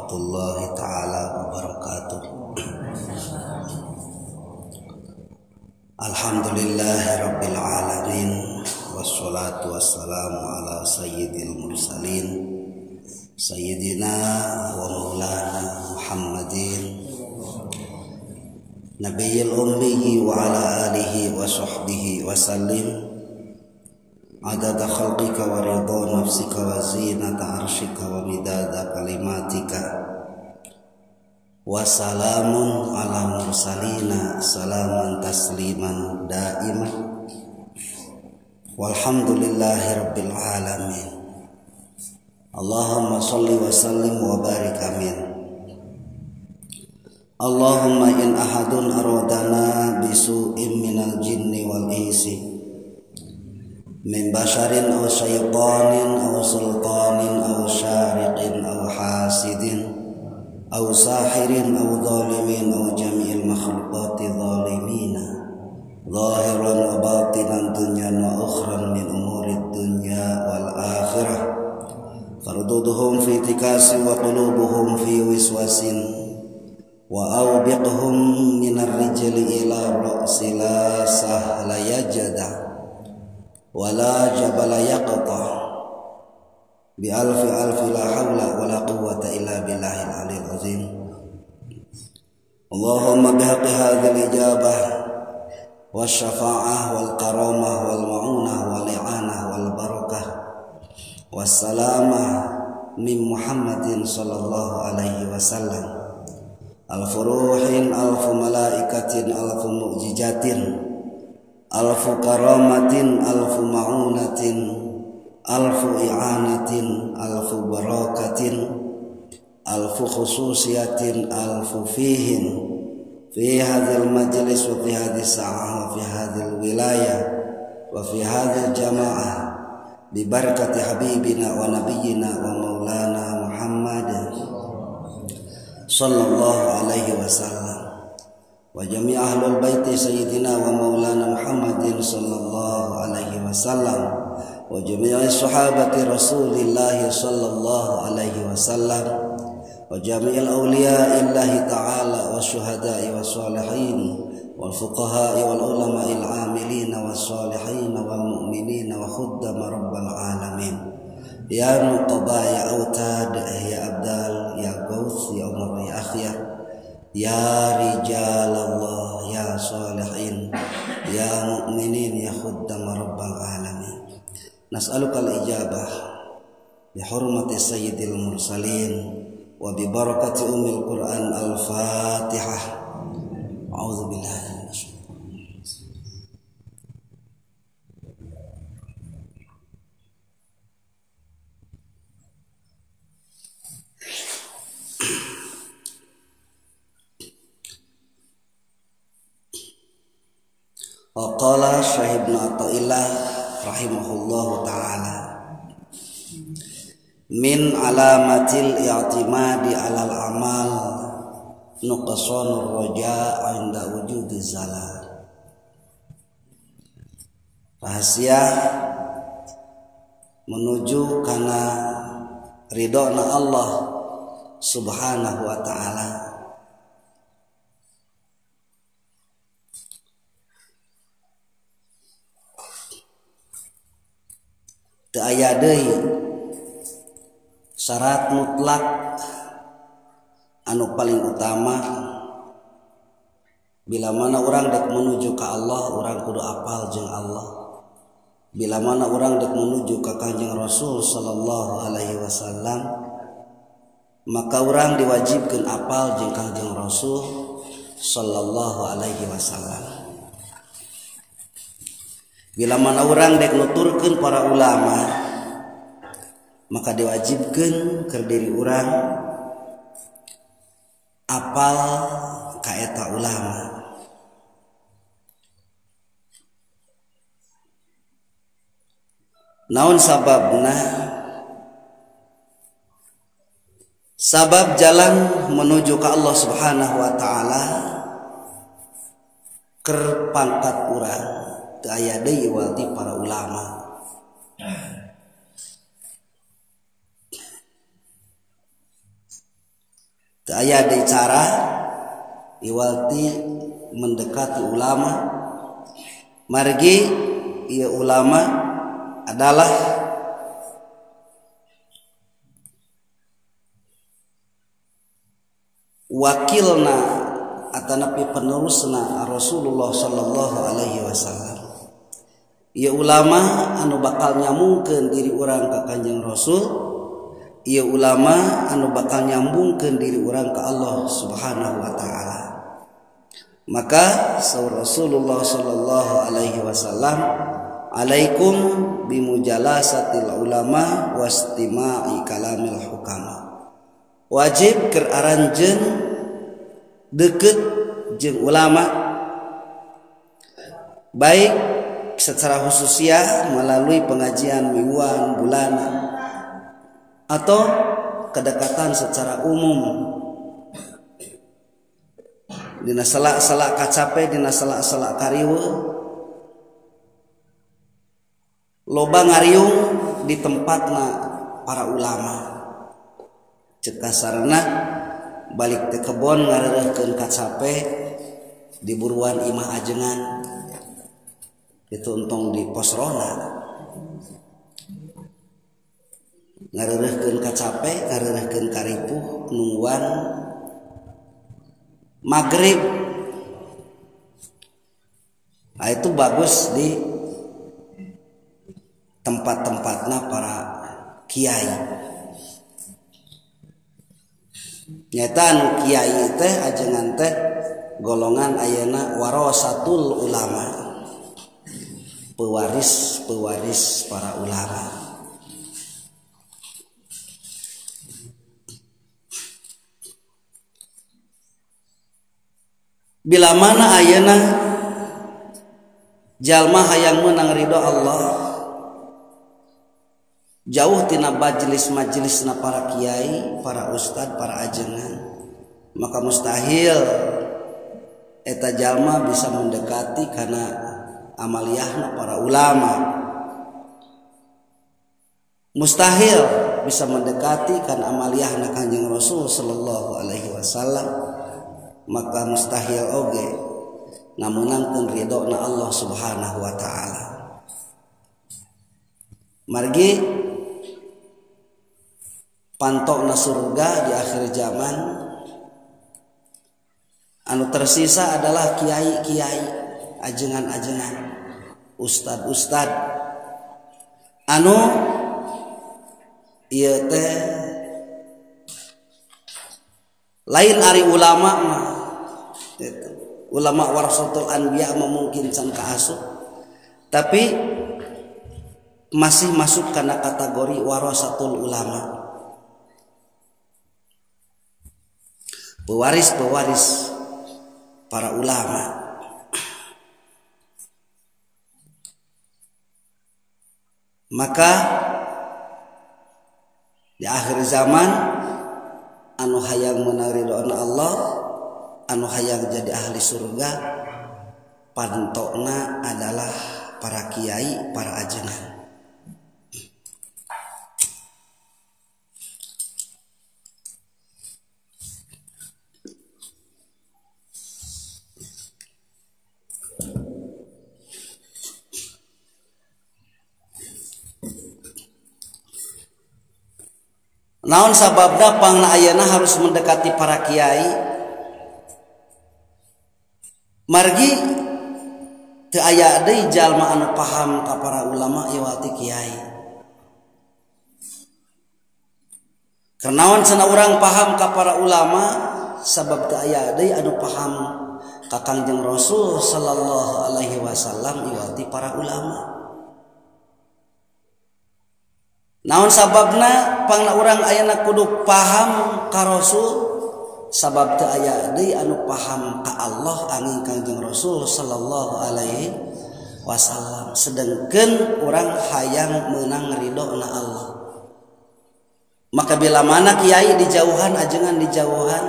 warahmatullahi ta'ala wabarakatuh. Alhamdulillahi rabbil alamin. Wassalatu wassalamu ala sayyidil mursalin sayyidina wa maulana Muhammadin nabiyil ummiyi wa ala alihi wa sahbihi wa sallim. Adada khalqika wa ridha nafsika wa zinata arshika wa midada kalimatika. Wa salamun ala mursalina salaman tasliman daima. Walhamdulillahi rabbil alamin. Allahumma salli wa sallim wa barik amin. Allahumma in ahadun aradana bisu'in minal jinni wal insi min basharin aw syaitanin aw sultanin aw syariqin aw hasidin aw sahirin aw zalimin aw jami'il makhluqati zalimina zahiran wa batinan dunyan wa ukhran min umurid dunya wal akhirah farduduhum fi tikasin wa qulubuhum fi wiswasin wa awbiqhum minar rijli ila ra'si la sahla yajada wala jabala yaqta bi alfi alfi la hawla wala quwwata illa billahil aliyil azim. Allahumma bihaqqi hadhil ijabah wasyafa'ah wal karamah wal ma'unah wal i'anah wal barakah wassalamah min Muhammadin sallallahu alaihi wasallam. Alfu ruhin, alfu malaikatin, alfu mu'jizatin, alfu karamatin, alfu ma'unatin, alfu i'anatin, alfu barakatin, alfu khususiyatin, alfu fihin fi hadzal majlis wa fi hadhihi sa'ah wa fi hadzal wilayah wa fi hadzal jamaah bi barakati habibina wa nabiyyina wa maulana Muhammad sallallahu alaihi wasallam wa jami' ahlul baiti sayyidina wa maulana Muhammadin sallallahu alaihi wasallam wa jami'i sahabati rasulillahi sallallahu alaihi wasallam wa jami'il awliya'illahi ta'ala wa syuhada'i wa salihin wal fuqaha'i wal ulama'il 'amilina was salihin wal mu'minina wa khuddama rabbil alamin. Ya nuqaba ya autad ya abdal ya gauts ya umar ya akhyar ya rijal Allah ya salihin ya mu'minin ya khuddama rabbil alamin. Nas'aluka al-ijabah bi hurmati sayyidil mursalin wa bi barakati ummil Qur'an al-Fatihah. A'udzu billahi minasyaitonir rajim. Waqala Syekh Ibnu Athaillah rahimahullahu ta'ala min alamatil i'timadi alal amal nuqsanur raja 'inda wujudi zalal. Rahasia menuju kana ridhona Allah subhanahu wa ta'ala. Teu aya deui syarat mutlak anu paling utama bila mana urang dek menuju ka Allah, urang kudu apal jeung Allah. Bila mana urang dek menuju ka Kanjeng Rasul sallallahu alaihi wasallam, maka urang diwajibkeun apal jeung Kanjeng Rasul sallallahu alaihi wasallam. Bila mana urang dek nuturkeun para ulama, maka diwajibkeun keur diri urang apal ka eta ulama. Naon sababna? Sabab jalan menuju ke Allah Subhanahu wa taala keur pangkat urang teu aya deui wati para ulama. Teu aya deui cara iwalti mendekati ulama. Margi ieu ulama adalah wakilna atanapi penerusna Rasulullah sallallahu alaihi wasallam. Ieu ulama anu bakal nyambungkeun diri urang ka Kanjeng Rasul, ieu ulama anu bakal nyambungkeun diri urang ka Allah Subhanahu wa taala. Maka saur Rasulullah sallallahu alaihi wasallam, alaikum bimujalasatil ulama wastima'i kalamil hukama. Wajib keur aranjeun deket jeung ulama, baik secara khususia melalui pengajian mingguan, bulanan, atau kedekatan secara umum. Dina selak-selak kacape, dina selak-selak kariweuh, loba ngariung di tempatna para ulama. Cek kasarna balik te kebon ngareureurkeun kacape di buruan imah ajengan, itu entong di pos ronda. Ngareureurkeun kacape, ngareureurkeun karipuh, nungguan maghrib. Nah, itu bagus di tempat-tempatnya para kiai. Nyata anu kiai teh ajengan teh golongan ayeuna warasatul ulama, pewaris-pewaris para ulama. Bila mana ayeuna jalma hayang meunang ridho Allah, jauh tina majelis-majelisna para kiai, para ustad, para ajengan, maka mustahil eta jalma bisa mendekati karena amaliyahna para ulama. Mustahil bisa mendekati karena amaliyahna Kanjeng Rasul sallallahu alaihi wasallam. Maka mustahil oge ngameunangkeun ridhona Allah Subhanahu wa taala. Margi pantokna surga di akhir zaman anu tersisa adalah kiai-kiai, ajengan-ajengan, ustad-ustad anu ieu teh lain ari ulama mah. Ulama warasatul anbiya mah mungkin can kaasup, tapi masih masuk kana kategori warasatul ulama, pewaris-pewaris para ulama. Maka di akhir zaman anu hayang meunang ridhoana Allah, anu hayang jadi ahli surga, pantokna adalah para kiai, para ajengan. Naon sababna pangna ayeuna harus mendekati para kiai? Margi teu aya deui jalma anu paham ka para ulama iwati kiai. Karnaon cenah urang paham ka para ulama? Sabab teu aya deui anu paham ka Kangjeng Rasul sallallahu alaihi wasallam iwati para ulama. Naon sababna pangna urang ayeuna kudu paham ka Rasul? Sabab teu aya deui anu paham ka Allah angin Kangjeng Rasul sallallahu alaihi wasallam. Sedengkeun urang hayang meunang ridhona Allah. Maka bila mana kiai dijauhan, ajengan dijauhan,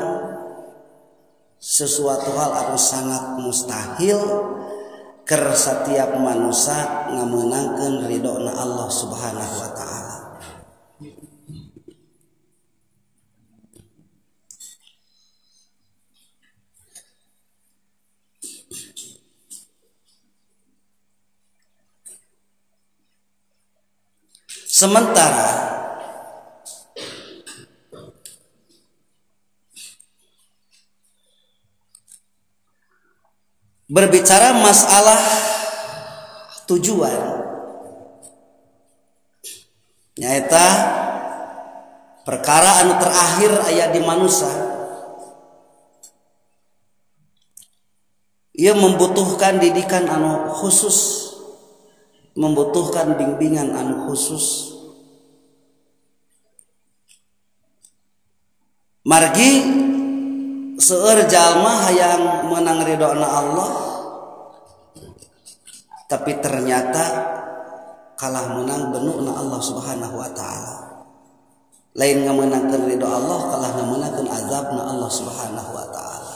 sesuatu hal anu sangat mustahil keur setiap manusia ngamenangkeun ridhona Allah Subhanahu wa taala. Sementara berbicara masalah tujuan, nyaeta perkara anu terakhir aya di manusia, ia membutuhkan didikan anu khusus, membutuhkan bimbingan anu khusus. Margi seueur jalma hayang menang ridhona Allah, tapi ternyata kalah menang benukna Allah Subhanahu wa taala. Lain ngamenangkeun ridho Allah, kalah ngamenangkeun azabna Allah Subhanahu wa taala.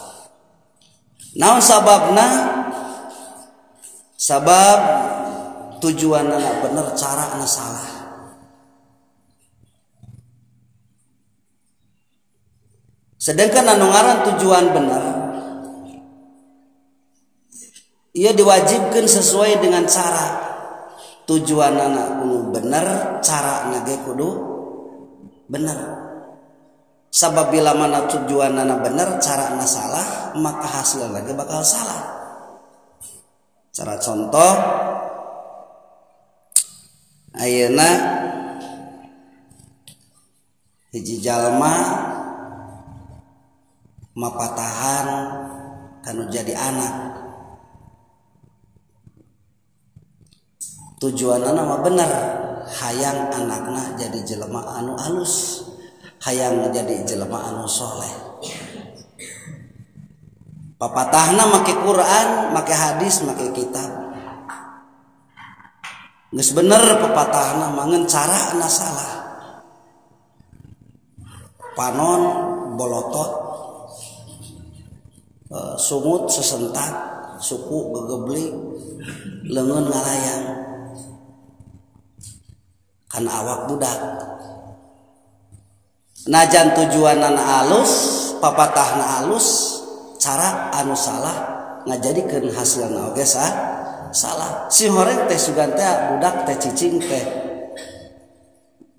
Naon sababna? Sabab tujuanna bener, carana salah. Sedangkan anu ngaran tujuan bener, ia diwajibkan sesuai dengan cara. Tujuan anak kudu bener, cara ge kudu bener. Sabab bila mana tujuan anak bener, cara salah, maka hasil lagi bakal salah. Cara contoh, ayeuna hiji jalma mapatahan kanu jadi anak. Tujuanna mah bener, hayang anakna jadi jelema anu alus, hayang jadi jelema anu soleh. Papatahna make Quran, make hadis, make kitab. Geus bener papatahna mah, ngan carana salah. Panon bolotot, sungut sesentak, suku gegeblik, leungeun ngalayang kan awak budak. Najan tujuanana alus, papatahna alus, cara anu salah ngajadikeun hasilna oge salah. Si horeng teh sugan teh budak teh cicing teh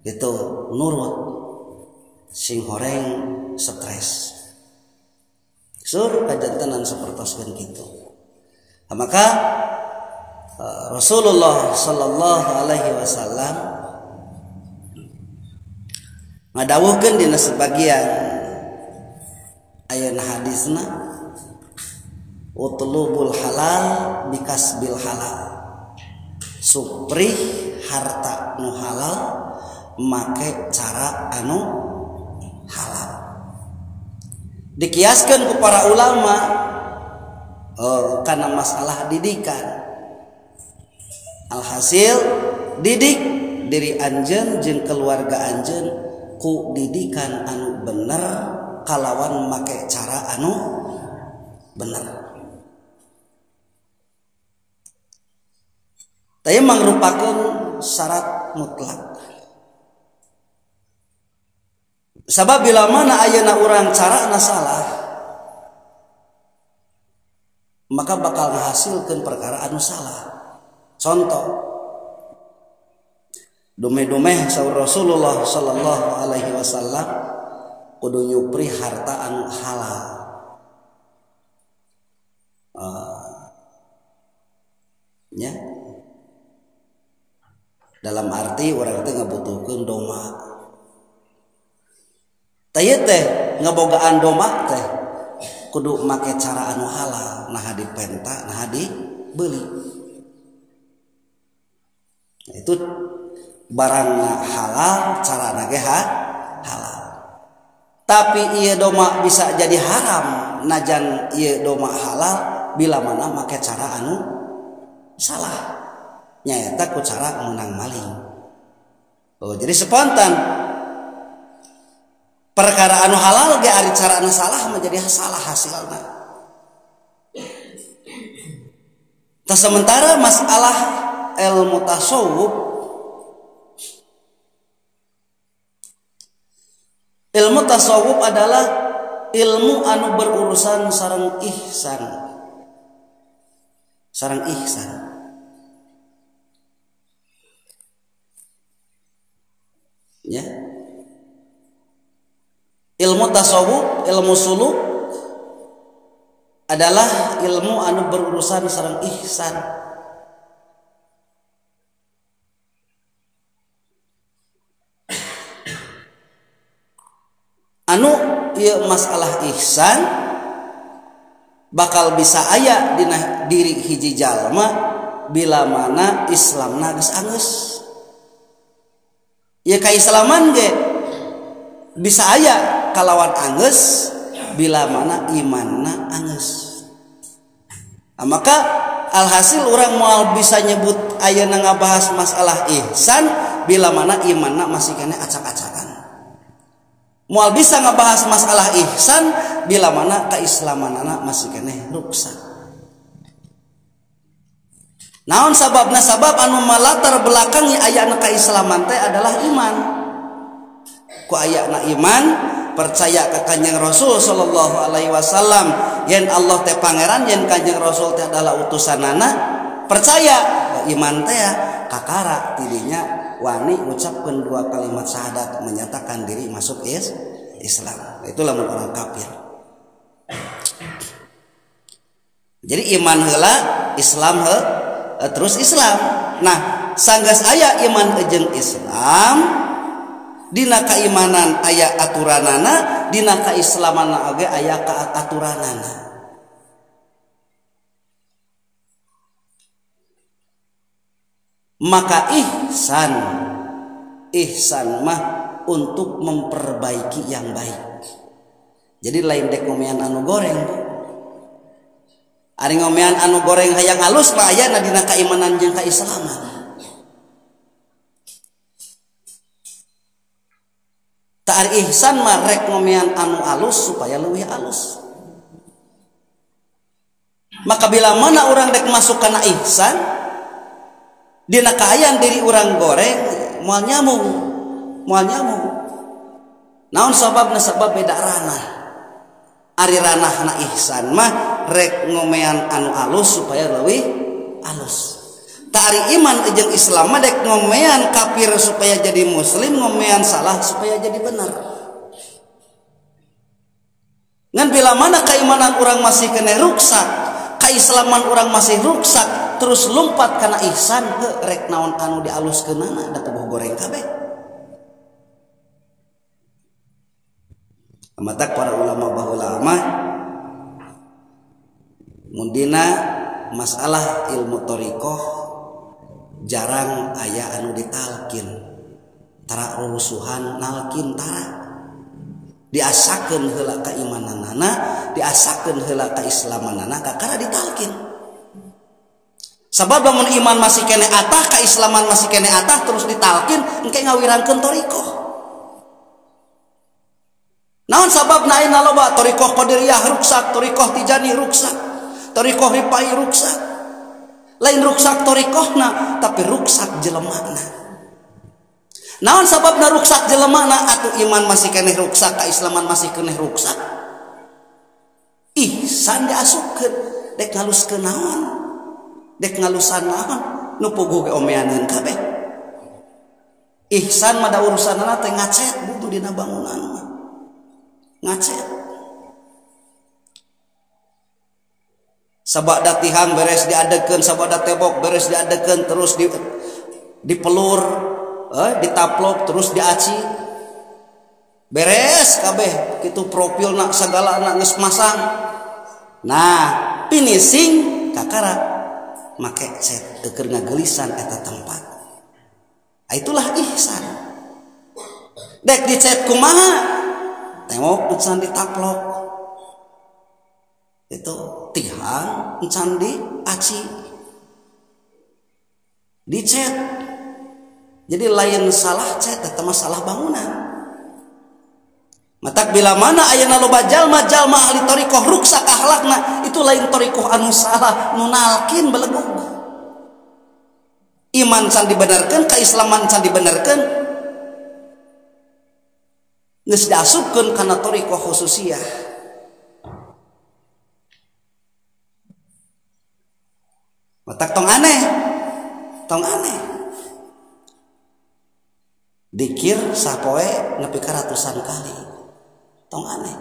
gitu nurut, sing horeng stres. Sur kajantenan sapertoskeun kitu. Nah, maka Rasulullah sallallahu alaihi wasallam ngadawuhkeun dina sebagian ayeuna hadisna, utlubul halal bikasbil halal. Suprih harta nu halal make cara anu halal. Dikiaskan ku para ulama karena masalah didikan. Alhasil didik diri anjeun jeung keluarga anjeun ku didikan anu bener kalawan make cara anu bener. Taya mangrupakeun syarat mutlak. Sabab bila mana ayeuna urang carana salah, maka bakal ngahasilkeun perkara anu salah. Contoh, dumeh-dumeh saur Rasulullah sallallahu alaihi wasallam kudu nyupri harta anu halal. Ya. Dalam arti urang teh ngabutuhkeun doma. Teh teh ngabogaan doma teh kudu make cara anu halal, naha dipenta, naha dibeli. Nah, itu barang halal, carana ge halal. Tapi ieu doma bisa jadi haram najan ieu doma halal bila mana make cara anu salah. Nyaeta ku cara menang maling. Oh, jadi spontan perkara anu halal ge ari cara anu salah menjadi salah hasilna. Tah sementara masalah ilmu tasawuf, ilmu tasawuf adalah ilmu anu berurusan sareng ihsan. Sareng ihsan. Ya. Ilmu tasawuf, ilmu suluk adalah ilmu anu berurusan sareng ihsan. Anu ieu masalah ihsan bakal bisa aya dina diri hiji jalma bila mana Islamna geus anggeus. Ieu kaislaman ge bisa aya kalawan anggeus bila mana imanna anggeus. Nah, maka alhasil orang moal bisa nyebut ayeuna ngabahas masalah ihsan bila mana imanna masih kene acak-acakan. Moal bisa ngebahas masalah ihsan bila mana keislamanana masih keneh ruksak. Naon sababna? Sabab anu malatar belakangi ayana keislaman teh adalah iman. Ku ayana iman percaya ke Kanjeng Rasul sallallahu alaihi wasallam yen Allah teh pangeran, yen Kanjeng Rasul teh adalah utusanana, percaya iman teh kakara tidinya wani ucapkan dua kalimat syahadat menyatakan diri masuk Islam. Itulah lamun orang kafir. Jadi iman heula, Islam he, terus Islam. Nah, sanggeus aya iman jeung Islam, dina keimanan aya aturanana, dina keislamanna oge aya aturanana. Maka ihsan, ihsan mah untuk memperbaiki yang baik. Jadi lain dek ngomean anu goreng, Bu. Ari ngomean anu goreng hayang halus mah aya dina keimanan jeung keislaman. Tah ari ihsan mah rek ngomean anu alus supaya leuwih alus. Maka bila mana orang dek masuk kana ihsan, dina kaayaan diri orang goreng moal nyambung, moal nyambung. Naon sababna? Sabab beda ranah. Ari ranahna ihsan mah rek ngomean anu alus supaya leuwih alus. Tah ari iman jeung Islam mah dek ngomean kafir supaya jadi muslim, ngomean salah supaya jadi benar. Ngan bila mana keimanan orang masih kena ruksak, keislaman orang masih ruksak, terus lompat karena ihsan he, rek naon anu dialuskeunana da tubuh goreng kabeh. Matak para ulama baheula mah mun dina masalah ilmu thariqah jarang aya anu ditalkin, tara rusuhan nalkin tara. Diasakeun heula keimananana, diasakeun heula keislamanana kakara ditalkin. Sabab lamun iman masih kene atah, keislaman masih kene atah, terus ditalkin engke ngawirangkeun thariqah. Naon sababna ayeuna loba thariqah Qadiriyah ruksak, thariqah Tijani ruksak, thariqah Rifai ruksak. Lain ruksak thariqahna tapi ruksak jelemana. Naon sababna ruksak jelemana? Atuh iman masih keneh ruksak, keislaman masih keneh ruksak. Ihsan diasupkeun dek ngaluskeun naon? Dek ngalusan naon? Nu puguh ge omeaneun kabeh. Ihsan mah da urusanana teh ngacet butuh dina bangunan mah. Ngacet. Sabada tihang beres diadekeun, sabada tebok beres diadekeun, terus dipelur, ditaplok, terus diaci. Beres kabeh kitu profilna sagalana geus masang. Nah, finishing kakara make cat keur ngagelisan eta tempat. Itulah ihsan. Dek dicet kumaha? Tembok encan ditaplok. Itu tihang encan diaci. Dicet. Jadi lain salah cat eta mah salah bangunan. Matak bila mana ayeuna loba jalma-jalma ahli thariqah ruksak akhlakna, itu lain thariqah anu salah, nu nalkin belegug. Iman can dibenarkeun, keislaman can dibenarkeun, geus diasupkeun kana thariqah khususiyah. Matak tong aneh, tong aneh. Dikir sapoe nepi ka ratusan kali. Tong aneh.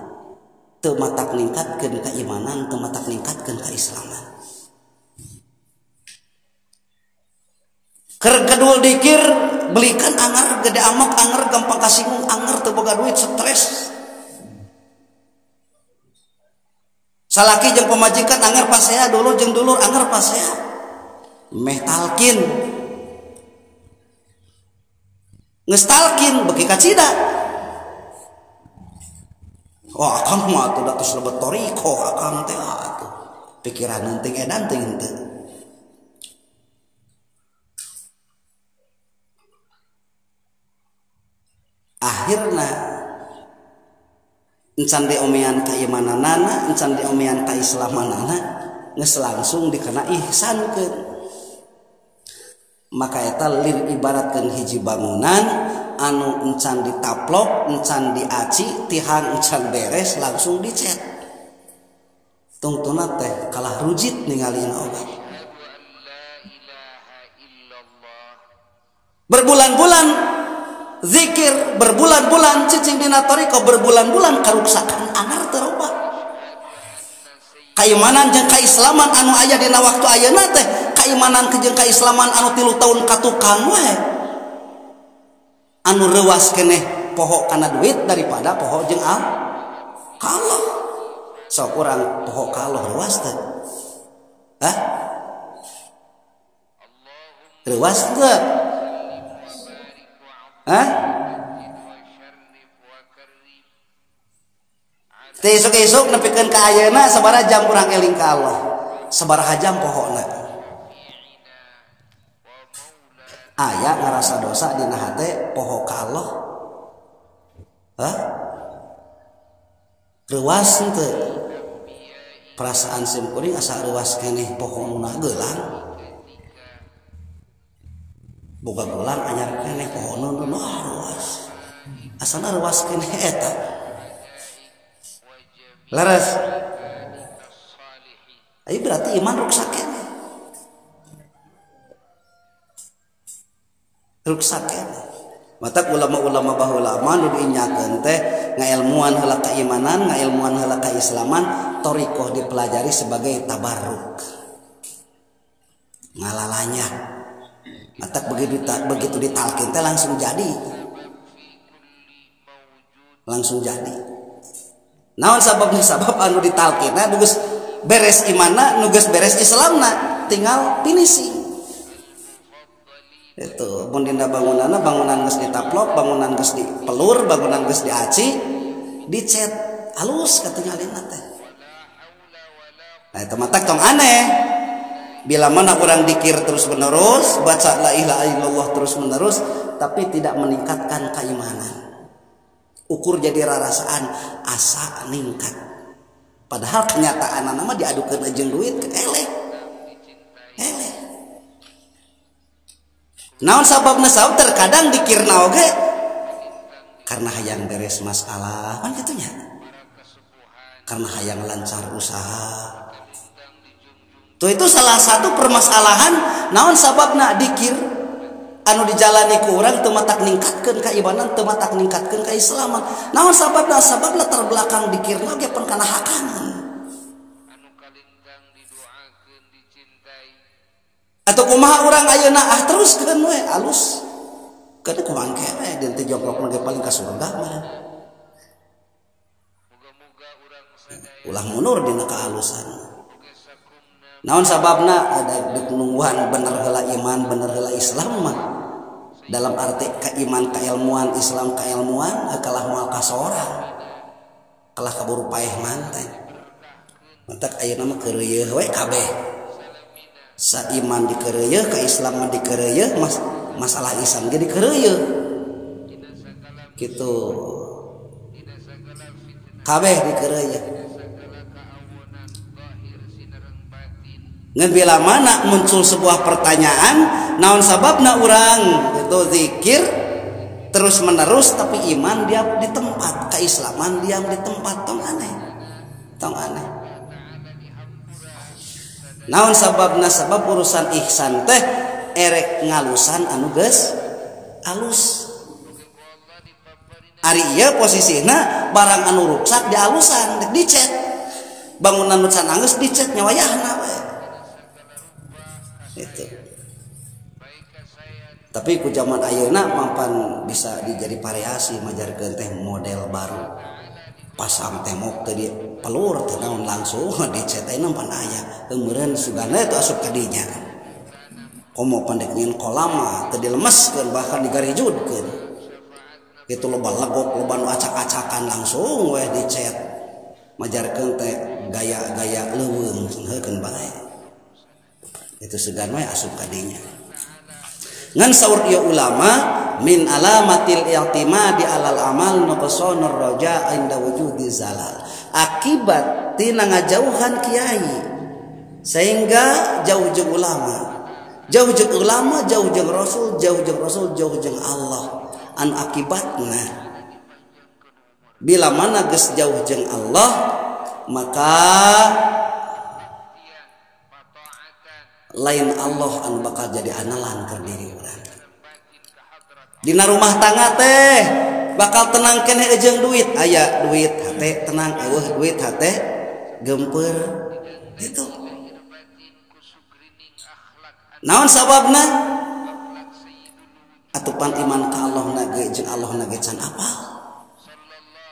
Teu matak ningkatkeun keimanan, teu matak ningkatkeun keislaman. Keur kedul dikir belikan anger gede amok, anger gampang kasinggung, anger teu boga duit, stres. Salaki jeung pamajikan anger pasea, dulur jeung dulur anger pasea. Meh talkin. Geus talkin beuki kacida. Oh akang mah atuh da tos lebet toriko akang teh atuh. Pikiran penting edan teh henteu. Akhirna encan diomean keimananana, encan diomean keislamanana, geus langsung dikena ihsankeun. Maka eta lir ibaratkeun hiji bangunan anu encan ditaplok, encan diaci, tihang encan beres langsung dicet. Tungtuna teh kalah rujit ningalina oge. Berbulan-bulan zikir, berbulan-bulan cicing dina thariqah, berbulan-bulan karuksakan anger teu robah. Kaimanan jeung kaislaman anu aya dina waktu ayeuna teh kaimanan jeung kaislaman anu 3 tahun katukang we. Anu reuas keneh poho kana duit daripada poho jeung ka Allah. Sok urang poho ka Allah reuas teh. Hah? Reuas teh? Hah? Teh isuk-isuk nepikeun ka ayeuna sabaraha jam urang eling ka Allah? Sabaraha jam pohona? Aya ngarasa dosa dina hate poho ka Allah? Hah? Reuas henteu? Perasaan sim kuring asa reuas keneh poho nu gelang. Boga gelang anyar keneh poho nu reuas. Asana reuas keneh eta. Leres. Ayo berarti iman ruksak keneh. Ruksak keneh. Matak ulama-ulama baheula mah nu diinyakeun teh ngailmuan heula keimanan, ngailmuan heula keislaman, thariqah dipelajari sebagai tabarruk. Ngalalanya. Matak begitu ditalkin teh langsung jadi. Langsung jadi. Naon sababna? Sabab anu ditalkinna nu geus beres imanna, nu geus beres Islamna, tinggal finishing. Itu mun dina bangunanna, bangunan geus ditaplok, bangunan geus dipelur, bangunan geus diaci, dicet halus katingalina teh. Nah eta matak tong aneh. Bila mana orang dikir terus menerus, baca la ilaha illallah terus menerus, tapi tidak meningkatkan keimanan. Ukur jadi rarasaan asa ningkat. Padahal kenyataan mah diadukeun jeung duit ke eleh. Eleh. Naon sababna? Sabab terkadang dikirna oge karena hayang beres masalah, kan kitu nya. Karena hayang lancar usaha. Tuh itu salah satu permasalahan naon sababna dikir anu dijalani ku urang teu matak ningkatkeun keimanan, teu matak ningkatkeun keislaman. Naon sababna? Sabab latar belakang dikirna ge pun kana hakangan. Atau kumaha urang ayeuna ah teruskeun we alus. Keun kumaha engke we den teh jongkrok ge paling ka surga mah. Ulah mundur dina kehalusan. Naon sababna? Ada dek nungguan bener heula iman, bener heula Islam mah. Dalam arti keiman keilmuan, Islam keilmuan, kalah moal ka sorang. Kalah kaburu paeh manten. Mantak ayeuna mah keureuyeun we kabeh. Saiman dikeureuyeun, keislaman dikeureuyeun, masalah Islam ge dikeureuyeun. Gitu. Kabeh dikeureuyeun. Ngan bila mana muncul sebuah pertanyaan, naon sababna urang itu zikir terus menerus tapi iman diam di tempat, keislaman diam di tempat, tong aneh. Tong aneh. Naon sababna? Sabab urusan ihsan teh erek ngalusan anu geus alus. Ari ieu posisina barang anu ruksak dialusan dek dicet. Bangunan nu can anggeus dicet nya wayahna we. Itu. Tapi ku zaman ayeuna mampan bisa dijadi variasi majarkeun teh model baru. Pasang tembok teh di pelur teh naon langsung dicet ayeuna pan aya. Meureun sugana itu asup ka dinya. Komo pandek nyeun kolam mah teu dilemeskeun bahkan digarijudkeun. Itu loba legok loba nu acak-acakan langsung weh dicet. Majarkeun teh gaya-gaya leuweung heukeun bae. Itu sugan we asup ka dinya. Ngan saur ieu ulama min alamatil i'timadi alal amal nuqsanur raja inda wujudi zalal. Akibat tina ngajauhan kiai sehingga jauh jeung ulama. Jauh jeung ulama, jauh jeung rasul, jauh jeung rasul, jauh jeung Allah. An akibatna bila mana geus jauh jeung Allah maka lain Allah anu bakal jadi analan keur diri urang. Dina rumah tangga teh bakal tenang keneh jeung duit, aya duit hate tenang, eueuh duit hate gempeur gitu. Naon sababna? Atupan iman ka Allah na ge jeung Allah na ge can apal.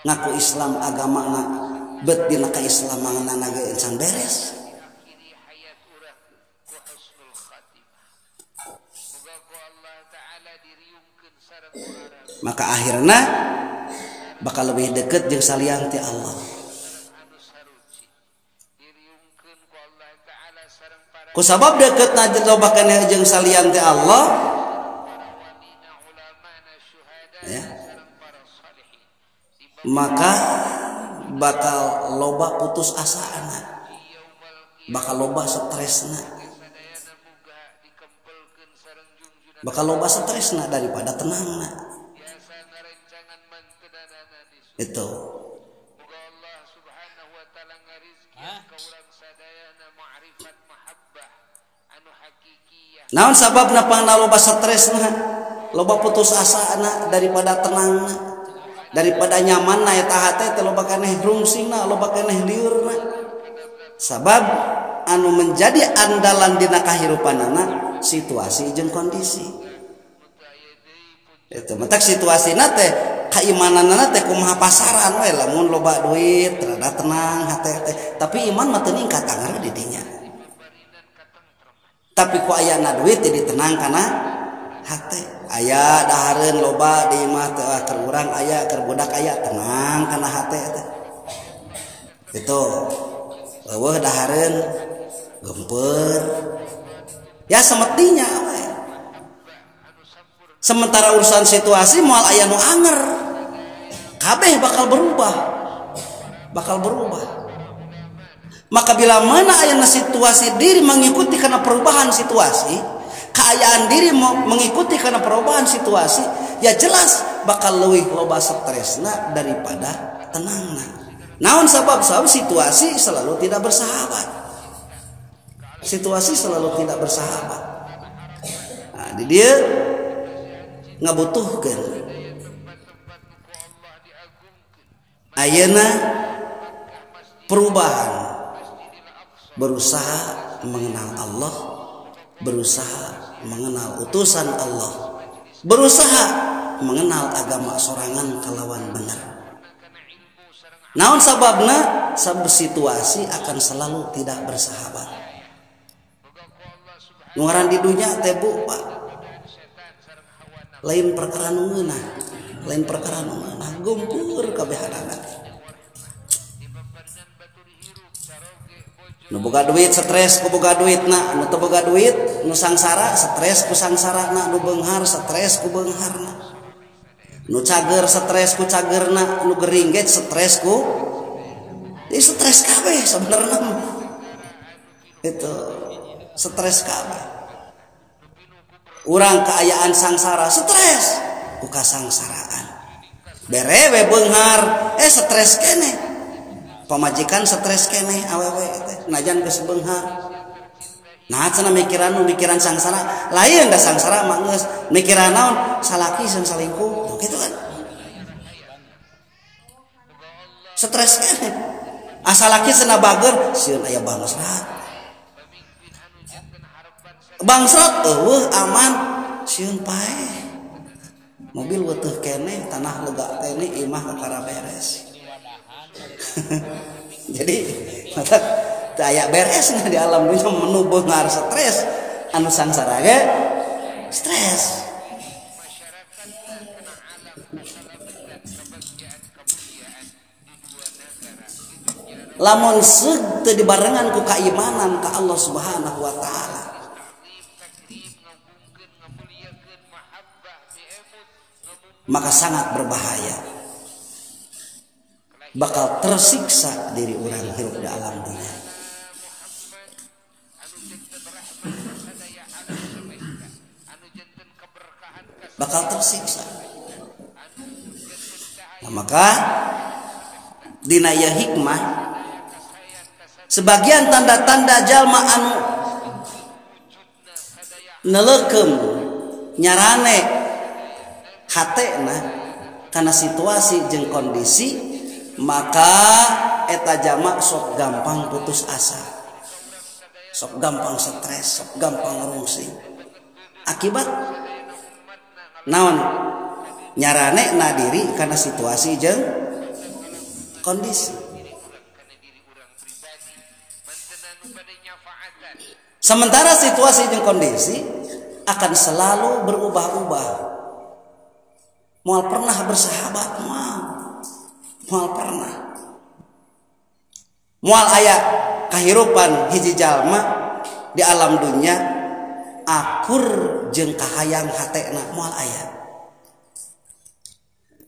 Ngaku Islam agamana bet dina kaislamanna ge can beres. Maka akhirna bakal lebih deket jeung salian ti Allah. Ku sabab deketna loba keneh jeung salian ti Allah, ya, maka bakal loba putus asaana, bakal loba stresna, bakal loba stresna daripada tenangna. Itu. Naon sababna pangna loba stresna, loba putus asana daripada tenangna, daripada nyamanna eta hate teh loba keneh rungsingna, loba keneh liurna. Sabab anu menjadi andalan dina kahirupanana situasi jeung kondisi. Itu mentak situasina teh kaimananana teh kumaha pasaran we, lamun loba duit rada tenang hate teh, tapi iman mah teu ningkat anger di dinya. Tapi ku ayana duit jadi tenang kana hate. Aya dahareun loba di imah teh keur urang aya, keur budak aya, tenang kana hate teh. Itu eueuh dahareun gempeur. Ya semestinya we. Sementara urusan situasi moal aya nu anger. Kabeh bakal berubah. Bakal berubah. Maka bila mana ayana situasi diri mengikuti karena perubahan situasi, keayaan diri mengikuti karena perubahan situasi, ya jelas bakal leuwih loba stresna daripada tenangna. Naon sabab? Sabab situasi selalu tidak bersahabat. Situasi selalu tidak bersahabat. Nah, di dia ngabutuhkeun ayeuna perubahan, berusaha mengenal Allah, berusaha mengenal utusan Allah, berusaha mengenal agama sorangan kalawan bener. Naon sababna? Sabab situasi akan selalu tidak bersahabat. Ngaran di dunya teh Bu, Pak, lain perkara nu ngeunah, lain perkara nu ngeunah, gempur kabehanana. Nu boga duit stres ku boga duitna, nu teu boga duit nu sangsara stres ku sangsarana, nu beunghar stres ku beungharna, nu cager stres ku cagerna, nu gering ge stres ku, jadi stres kabeh sebenarnya. Itu stres kabeh. Urang kaayaan sangsara stres ku kasangsaraan. Bere we beunghar stres keneh. Pamajikan stres keneh awewe teh najan geus beunghar. Nah cenah mikiran nu mikiran sangsara, lain da sangsara mah geus mikiran naon salaki jeung salingkuh gitu kan. Stres keneh. Asa laki cenah bager sieun aya bangsrat. Bangsrat eueuh aman sieun paeh. Mobil weteuh keneh, tanah lega keneh, imah kakara beres. Jadi mata teu aya beresna di alam dunya menu beunghar stres anu sangsara ge stres. Lamun seug teu dibarengan ku kaimanan ka Allah Subhanahu wa taala. Maka sangat berbahaya. Bakal tersiksa diri orang hirup di alam dunia. Bakal tersiksa. Nah, maka dina ieu hikmah sebagian tanda-tanda jalma anu neleukeum nyarane hatena kana situasi jeung kondisi, maka eta jalma sok gampang putus asa, sok gampang stres, sok gampang rungsing. Akibat naon? Nyarane na diri kana situasi jeung kondisi. Sementara situasi dan kondisi akan selalu berubah-ubah. Moal pernah bersahabat, moal pernah. Moal aya kahirupan hiji jalma di alam dunia akur jeung kahayang hatena moal aya.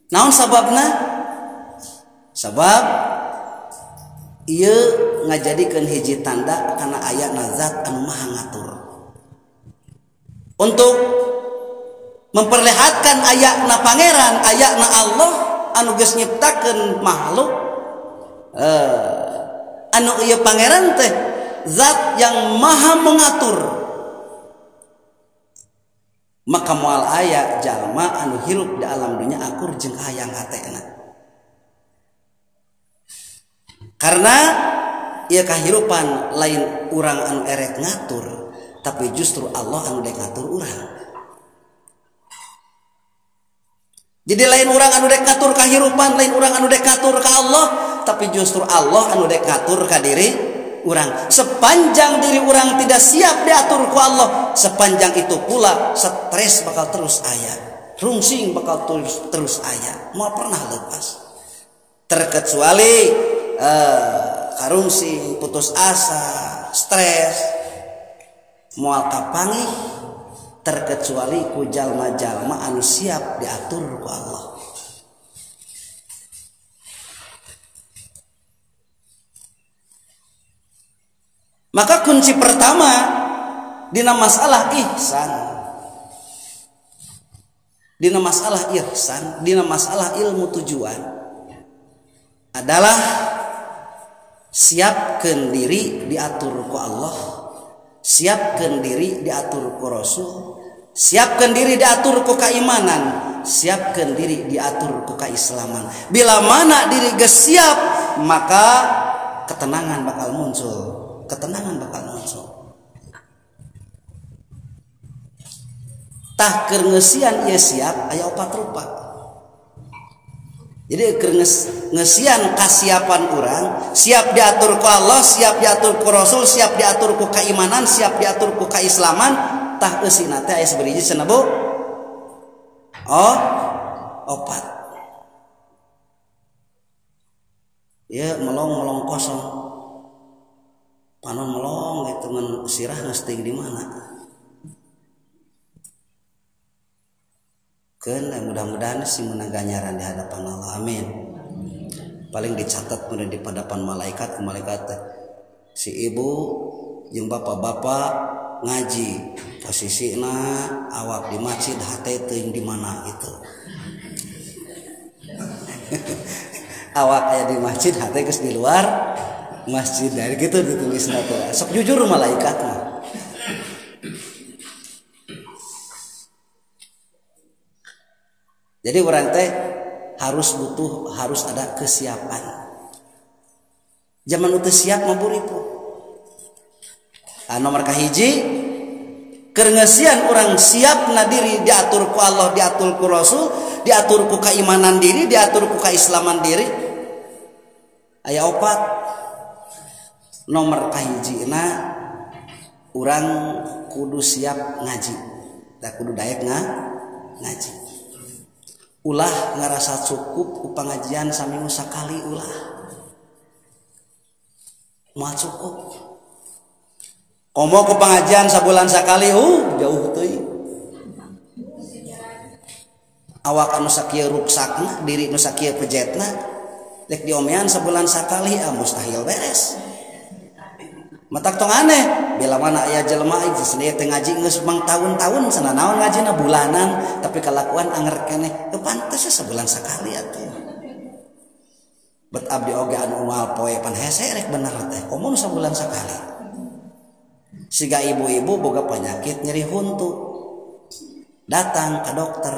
Naon sababna? Sabab ieu ngajadikeun hiji tanda kana aya zat anu maha ngatur. Untuk memperlihatkan ayana pangeran, ayana Allah anu geus nyiptakeun makhluk, anu ieu pangeran teh zat yang maha mengatur. Maka moal aya jalma anu hirup di alam dunia akur jeung hayang hatena. Karena ieu kahirupan lain urang anu erek ngatur, tapi justru Allah anu dek ngatur urang. Jadi lain urang anu dek ngatur kahirupan, lain urang anu dek ngatur ka Allah, tapi justru Allah anu dek ngatur ka diri urang. Sepanjang diri urang tidak siap diatur ku Allah, sepanjang itu pula stres bakal terus aya, rungsing bakal terus aya, moal pernah lepas. Terkecuali karungsing, putus asa, stres moal kapanggih terkecuali ku jalma-jalma anu siap diatur ku Allah. Maka kunci pertama dina masalah ihsan, dina masalah ihsan, dina masalah ilmu tujuan adalah siapkan diri diatur ku Allah, siapkan diri diatur ku Rasul, siapkan diri diatur ku keimanan, siapkan diri diatur ku keislaman. Bila mana diri geus siap, maka ketenangan bakal muncul, ketenangan bakal muncul. Tah keur ngeusian ieu siap aya opat rupa. Jadi keur ngeusian kasiapan urang, siap diatur ku Allah, siap diatur ku Rasul, siap diatur ku keimanan, siap diatur ku keislaman, tah eusina teh aya sabaraha cenah Bu? Oh, opat. Ya melong-melong kosong. Panon melong gitu ngan sirah geus teuing di mana. Keun mudah-mudahan si menang ganjaran di hadapan Allah. Amin. Paling dicatat kemudian di hadapan malaikat, malaikat si ibu jeung bapak-bapak ngaji posisina awak di masjid hate teuing di mana gitu. Awak aya di masjid hate geus di luar masjid dari gitu ditulisna teh. Sok jujur malaikat mah. Jadi orang teh harus butuh, harus ada kesiapan. Zaman nu teu siap mah buripu. Nomor kahiji keur ngeusian urang siapna diri diatur ku Allah, diatur ku Rasul, diatur ku keimanan diri, diatur ku keislaman diri. Aya opat. Nomor kahijina urang kudu siap ngaji. Da kudu daek ngaji. Ulah ngarasa cukup ku pangajian saminggu sakali ulah. Moal cukup. Komo ku pengajian sabulan sakali, jauh teuing. Awak anu sakieu ruksakna, diri nu sakieu pejetna, rek diomean sabulan sakali, mustahil beres. Matak tong aneh, bila mana aya jelema geus teu ngaji geus mang tahun-tahun cenah naon ngajina bulanan, tapi kalakuan anger keneh, teu pantes sabulan sakali atuh. Bet abdi oge anu moal poe pan hese rek bener teh, komo nu sabulan sakali. Siga ibu-ibu boga penyakit nyeri huntu, datang ke dokter,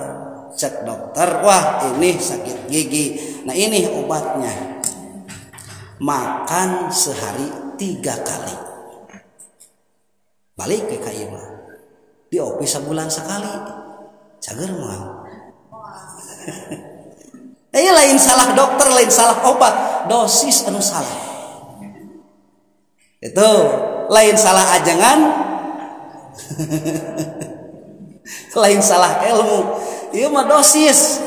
cek dokter, wah ini sakit gigi, nah ini obatnya, makan sehari 3 kali. Balik ke kaima, diopi sebulan sekali, cager mau. Lain salah dokter, lain salah obat, dosis anu salah. Itu lain salah ajangan, lain salah ilmu, ieu mah dosis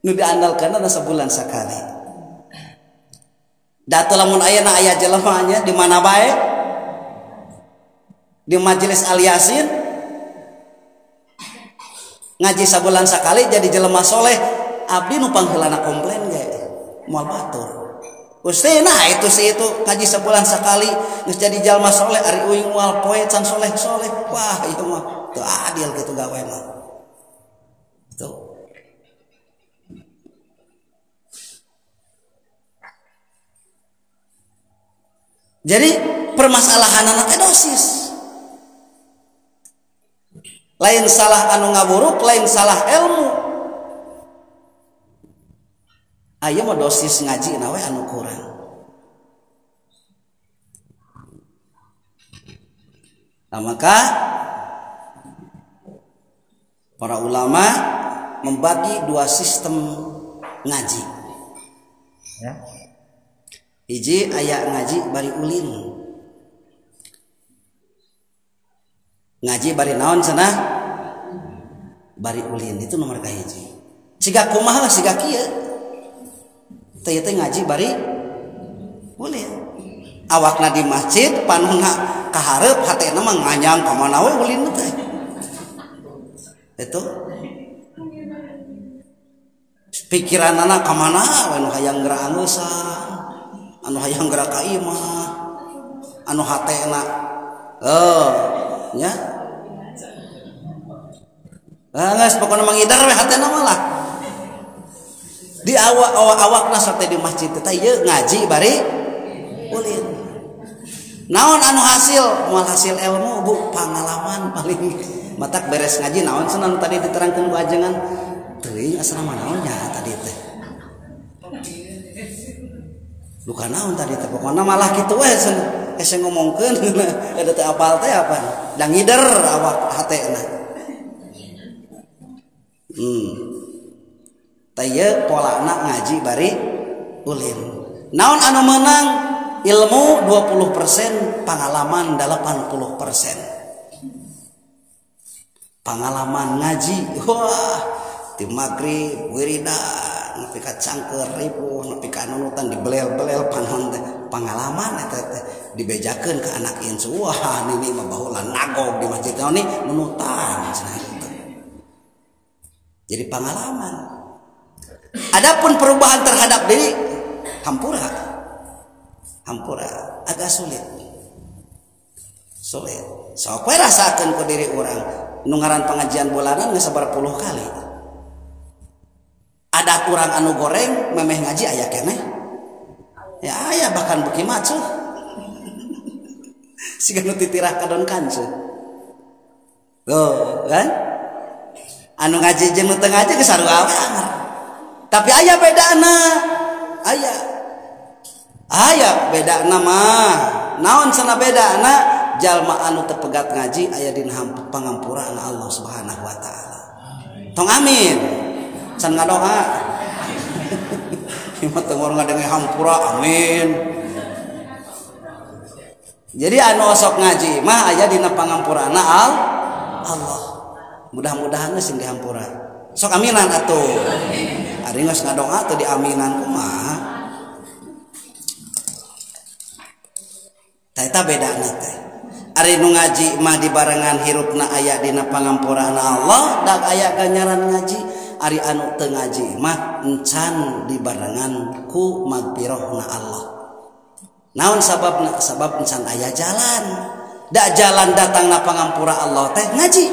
nu diandalkeun sebulan sekali. Datu lamun ayeuna aya jelema nya di mana bae di majelis Al-Yasin ngaji sabulan sekali jadi jelema soleh, abdi nu pangheulana komplain ge moal batur. Gusti, nah itu sih itu ngaji sebulan sekali geus jadi jalma soleh, ari uing moal poe can soleh-soleh. Wah, itu mah teu adil gitu gawe mah. Tuh. Jadi permasalahan teh dosis. Lain salah anu ngaburuk, lain salah ilmu. Aya mah dosis ngaji nawe anu kurang. Nah, maka para ulama membagi 2 sistem ngaji. Ya. Hiji aya ngaji bari ulin. Ngaji bari naon cenah? Bari ulin itu nomor kahiji. Siga kumaha siga kieu. Teh teh ngaji bari ulin. Awakna di masjid panonna kahareup hatena mah nganyang ka mana we ulin teh. Itu pikiranana ka mana we nu hayang geura angeusan, anu hayang geura ka imah, anu hatena nya. Geus pokona mangidar we hatena mah lah. Di awak-awakna sampai di masjid teh ieu ngaji bari ulin. Naon anu hasil? Moal hasil ilmu, Bu, pengalaman paling. Matak beres ngaji naon cenah tadi diterangkeun ku ajengan. Teuing asrama naon nya tadi teh. Luka naon tadi teh pokona malah kitu we cenah. Hese ngomongkeun eta teh apal teh apa? Da ngider awak hatena. Teh polana ngaji bari ulin. Naon anu menang? Ilmu 20%, pengalaman 80%. Pengalaman ngaji, wah, di maghrib wiridan, nepi ka cangker ripuh, nepi ka nunutan dibelel-belel panon teh. Pengalaman eta teh dibejakeun ka anak incu. Wah, nini mah baheula nagog di masjid naon nih nunutan cenah gitu. Jadi pengalaman. Adapun perubahan terhadap diri hampura. Hampura agak sulit. Sulit. Sok we rasakeun ku diri urang. Nu ngaran pengajian bulanan geus sabaraha puluh kali. Ada urang anu goreng memeh ngaji aya keneh. Ya aya bahkan beuki macuh. Siga nu titirah kadon kancu. Tuh, kan? Anu ngaji jeung nu teu ngaji geus sarua we anger. Tapi aya bedana. Aya. Aya beda nama naon sana beda na jalma anu tepegat ngaji aya dina pangampuraan Allah Subhanahu wa taala. Tong amin. Can ngadoa. Ieu mah teu ngadenge hampura amin. Jadi anu osok ngaji mah aya dina pangampurana Allah. Mudah-mudahan sing dihampura. Sok aminan atuh. Ari geus ngadoa teu diaminan kumaha. Tah eta bedana teh. Ari nu ngaji mah dibarengan hirupna aya dina pangampurana Allah, dak aya ganjaran ngaji. Ari anu teu ngaji mah encan dibarengan ku magfirahna Allah. Naon sababna? Sabab encan aya jalan. Dak jalan datangna pangampura Allah teh ngaji.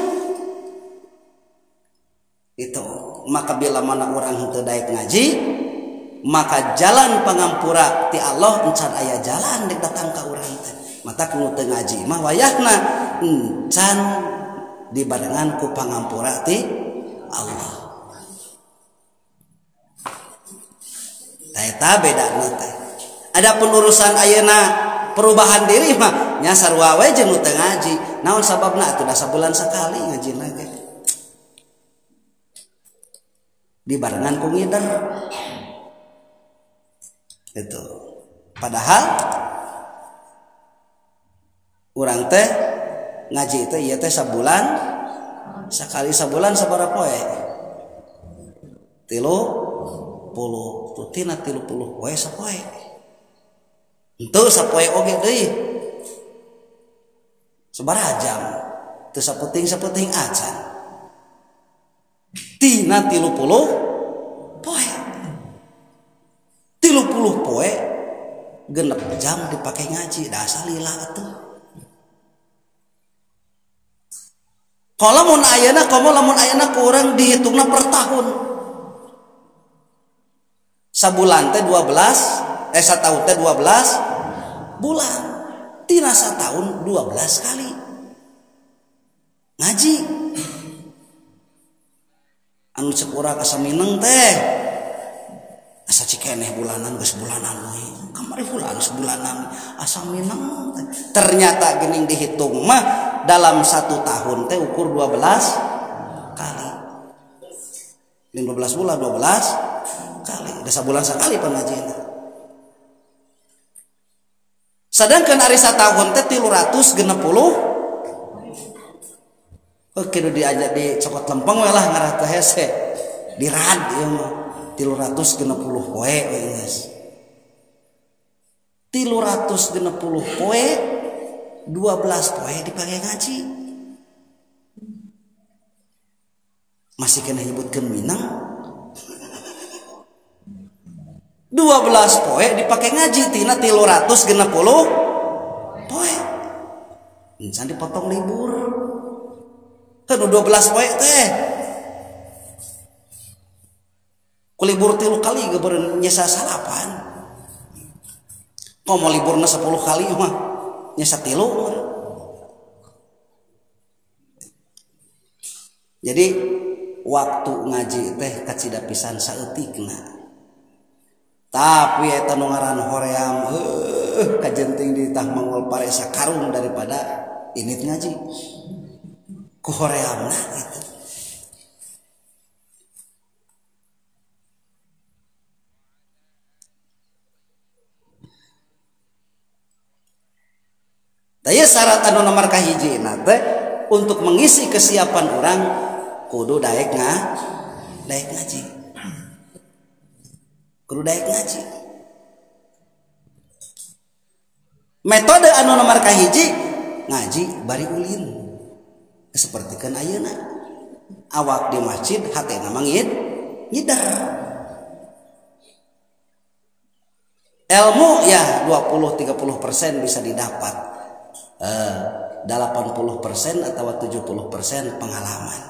Itu maka bila mana orang henteu daek ngaji, maka jalan pangampura ti Allah encan aya jalan dek datang ka urang teh. Mata nu teu ngaji mah wayahna encan dibarengan ku pangampura ti Allah. Tah eta bedana teh. Adapun urusan ayeuna perubahan diri mah nya sarua we jeung nu teu ngaji. Naon sababna atuh da sabulan sakali ngajina ge. Dibarengan ku ngider. Itu. Padahal urang teh ngaji teh ieu teh sabulan sakali, sabulan sabaraha poe? 30. Tuh tina 30 poe sapoe. Henteu sapoe oge deui. Sabaraha jam? Teu saputing-saputing acan. Tina 30 poe. 30 poe genep jam dipakai ngaji, dasar lila atuh. Kalau mun ayeuna komo lamun ayeuna kurang dihitungna per tahun. Sabulan teh 12, sataun teh 12 bulan. Tina sataun 12 kali ngaji. Anu cek urang asa mineng teh. Asa cikeneh bulanan geus bulanan we. Kamari bulan sebulanan asa mineng teh. Ternyata geuning dihitung mah dalam satu tahun teh ukur 12 kali. 15 bulan 12 kali. Udah sabulan sekali pengajian. Sedangkan ari satahun teh 360. Oke, diajak di cokot lempeng we lah ngarah teh hese. Dirad ieu mah 360 poe we geus. 360 poe 12 poe dipakai ngaji. Masih kena nyebutkeun minang. 12 poe dipakai ngaji tina 360 poe. Encan dipotong libur. Kan 12 poe teh. Ku libur 3 kali ge beureun nyesa salapan. Komo liburna 10 kali mah nyesa 3. Jadi waktu ngaji teh kacida pisan saeutikna. Tapi eta nu ngaran hoream kajenting di tah mangol pare sakarung daripada init ngaji. Ku horeamna gitu. Taya syarat anu nomor kahiji na teh untuk mengisi kesiapan orang kudu daek ngaji. Kudu daek ngaji. Metode anu nomor kahiji ngaji bari ulin. Sapertikeun ayeuna awak di masjid hatena mangid nyider. Ilmu ya 20-30% bisa didapat. 80% atau 70% pengalaman.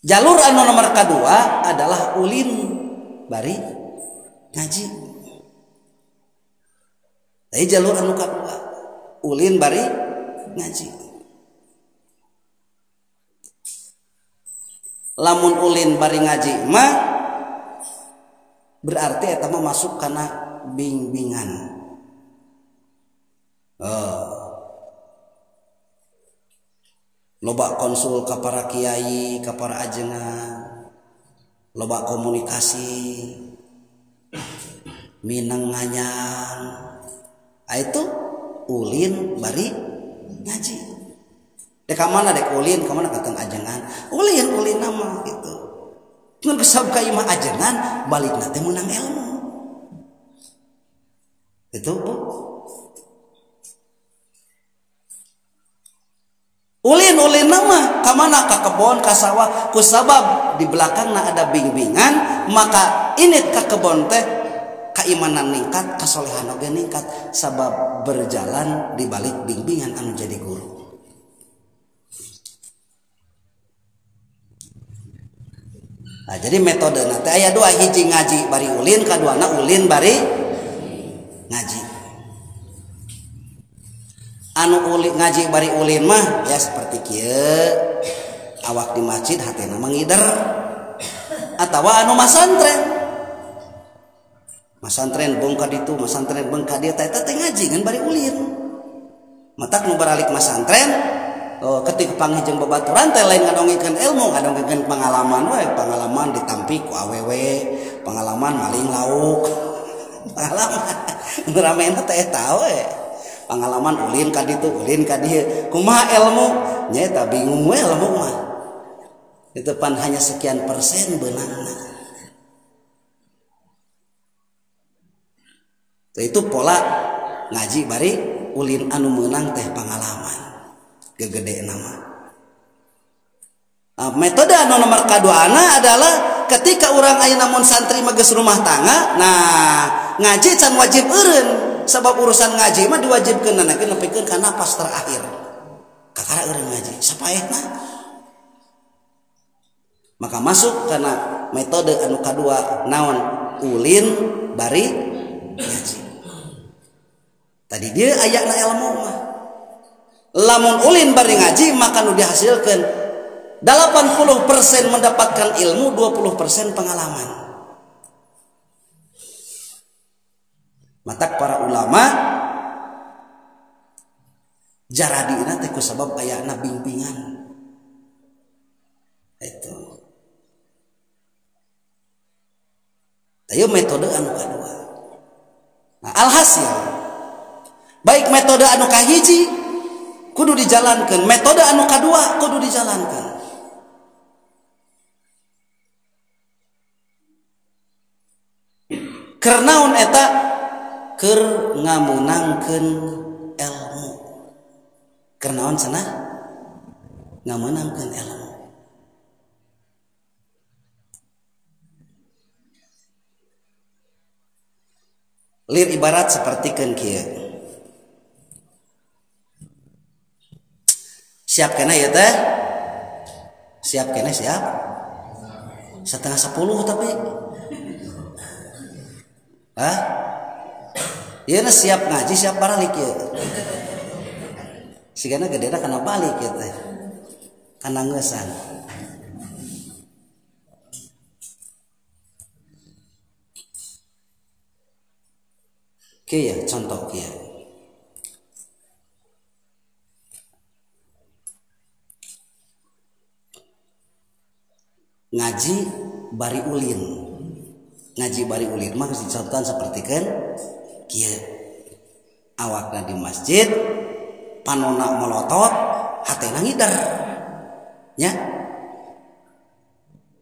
Jalur anu nomor kedua adalah ulin bari ngaji. Tapi jalur anu kedua ulin bari ngaji. Lamun ulin bari ngaji mah Berarti eta mah masuk kana bimbingan. Loba konsul ka para kiai, ka para ajengan. Loba komunikasi. Minang nganyang. Itu ulin bari ngaji. Dek ka mana dek ulin, ka mana kateng ajengan. Ulin ulin nama gitu. Ngan kesab ka imah ajengan balikna teh meunang ilmu. Itu Bu. Ulin-ulin nama ka mana ka kebon ka sawah ku sabab di belakangna ada bimbingan maka init ka kebon teh keimanan ningkat, kasolehan oge ningkat sabab berjalan di balik bimbingan anu jadi guru. Nah, jadi metode teh aya dua, hiji ngaji bari ulin, kaduana ulin bari ngaji. Anu ulin ngaji bari ulin mah ya seperti kieu, awak di masjid hatena mangider atawa anu masantren. Masantren bongka ditu, masantren bongka dieu teh eta teh ngaji ngan bari ulin. Matak nu baralik masantren ketika panggih jeung babaturan teh lain ngadongengkeun ilmu, ngadongengkeun pengalaman we, pengalaman ditampi ku awewe, pengalaman maling lauk. Pengalaman ramena teh eta we. Pengalaman ulin ka ditu, ulin ka dieu. Kumaha ilmu? Nya eta bingung we ilmu mah. Itu pan hanya sekian persen beunangna. Itu pola ngaji bari ulin anu meunang teh pengalaman. Gegede nama. Nah, metode anu nomor kaduana adalah ketika orang ayeuna mun santri mah geus rumah tangga, nah ngaji can wajib eureun sabab urusan ngaji mah diwajibkeun na nepikeun ka napas terakhir. Kakara eureun ngaji sapaehna. Maka masuk kana metode anu kadua naon ulin bari ngaji. Tadi dia ayana ilmu mah. Lamun ulin bari ngaji maka nu dihasilkan 80% mendapatkan ilmu, 20% pengalaman. Matak para ulama jaradina teh ku sabab ayana bimbingan. Itu. Tayo metode anu kadua. Nah, alhasil baik metode anu kahiji kudu dijalankan, metode anu kadua kudu dijalankan. Kernaon eta keur ngameunangkeun ilmu. Kernaon cenah ngameunangkeun ilmu. Lir ibarat sapertikeun kieu. Siap kena ya teh? Siap kena siap? 9:30 tapi. Hah? Ieu na siap ngaji siap baralik ya. Sigana gedena kana balik ya teh. Kana ngeusan. Kieu ya contoh kieu. Ngaji bari ulin. Ngaji bari ulin mah dicontohan seperti kan kieu. Awakna di masjid, panona melotot, hatena ngider. Nya.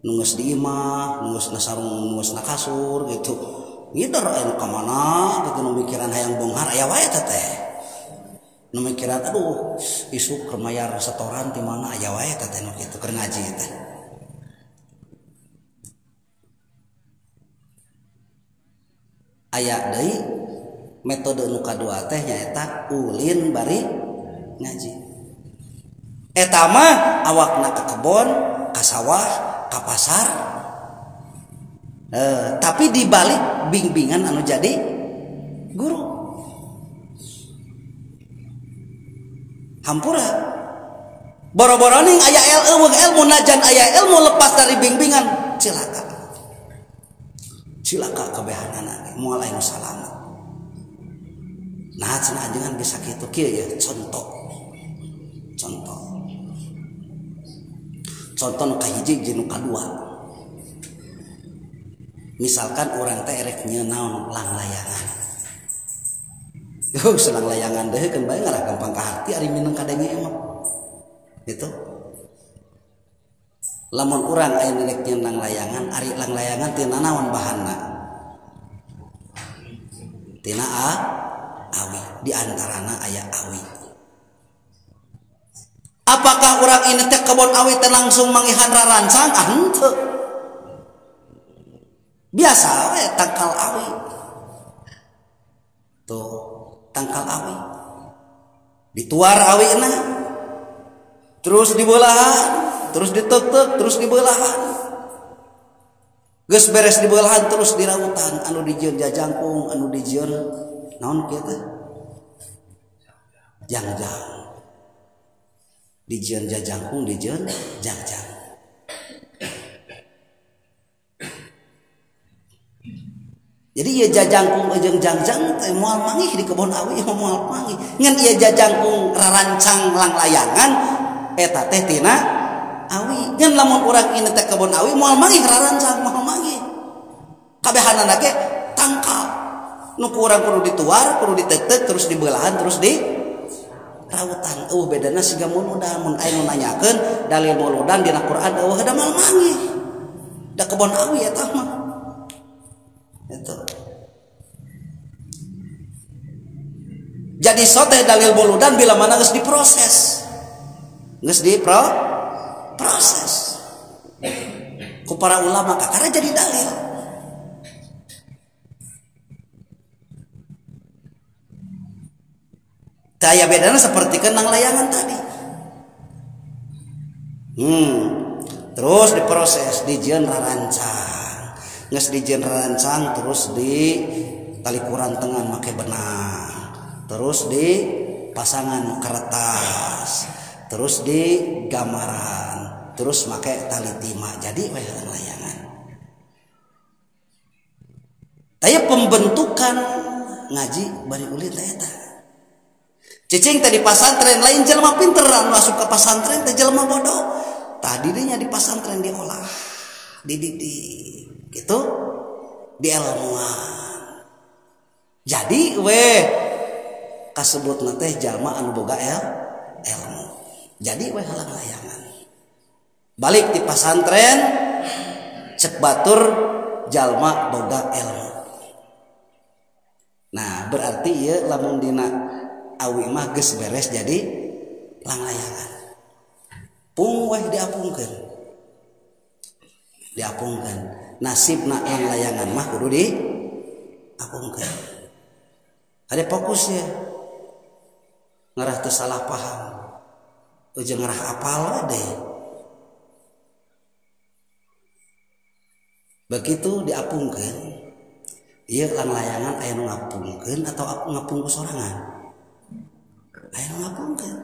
Nu geus di imah, nu geus na sarung, nu geus na kasur gitu. Ngider aya nu ka mana gitu nu mikiran hayang beunghar aya wae teh. Nu mikiran aduh isuk keur mayar setoran ti mana aya wae teh nu kitu keur ngaji teh. Aya deui metode nu kadua teh nyaeta ulin bari ngaji. Eta mah awakna ka kebon, ka sawah, ka pasar. Tapi dibalik bimbingan anu jadi guru. Hampura. Boro-boroning aya ilmu, ilmu najan aya ilmu lepas dari bimbingan cilaka. Cilaka kabehanana ge moal aya nu salamet. Nah cenah ajengan bisa kitu kieu ya contoh. Contoh. Contoh nu kahiji jeung nu kadua. Misalkan urang teh erek nyieun naon langlayangan. Yo selang layangan deh kan bae ngarah gampang ka hati ari mineng kadenge mah. Gitu. Lamun urang aya rek nyieun langlayangan, ari langlayangan tina naon bahanna? Tina awi, di antarana aya awi. Apakah urang ini teh kebon awi teh langsung mangihan rarancang? Ah henteu. Biasa we tangkal awi. Tuh, tangkal awi. Dituar awina. Terus dibelahan, terus ditek-tek, terus dibelahan. Geus beres dibelahan terus dirautan, anu dijieun jajangkung, anu dijieun naon kieu teh? Jangjang. Dijieun jajangkung, dijieun jangjang. Jadi ieu jajangkung jeung jangjang teh moal manggih di kebon awi, moal manggih. Ngan ieu jajangkung rarancang langlayangan eta teh tina awi. Ngan lamun urang ini teh kebon awi moal manggih rarancang, moal manggih. Kabehanana ge tangkal. Nu ku urang kudu dituar, kudu ditek-tek, terus dibelahan, terus di rautan. Eueuh bedana siga muludan, mun aya nu nanyakeun dalil muludan dina Quran eueuh da moal manggih. Da kebon awi eta mah. Itu. Jadi sote dalil muludan bila mana geus diproses. Geus diproses. Ku para ulama kakara jadi dalil. Daya bedana seperti kenang layangan tadi. Terus diproses, dijieun rarancang. Geus dijieun rarancang terus di tali kurantengan make benang. Terus di pasangan kertas, terus di gambaran, terus make tali timah. Jadi we layangan. Taya pembentukan ngaji bari ulin teh eta. Cicing tadi pasantren lain jelema pinter anu asup ka pasantren teh jelema bodoh. Tadi dinya di pasantren diolah, dididik gitu, dielmuan. Jadi weh kasebutna teh jalma anu boga ilmu. Jadi weh halang layangan. Balik di pasantren cek batur jalma boga ilmu. Nah, berarti ieu lamun dina awi mah geus beres jadi langlayangan. Pung weh diapungkeun. Diapungkeun. Nasibna langlayangan mah kudu diapungkeun. Ada fokus ya. Ngarah teu salah paham. Ujung ngarah apal deh. Begitu diapungkeun, ieu langlayangan aya nu ngapungkeun atau aku ngapung ku sorangan? Aya nu ngapungkeun.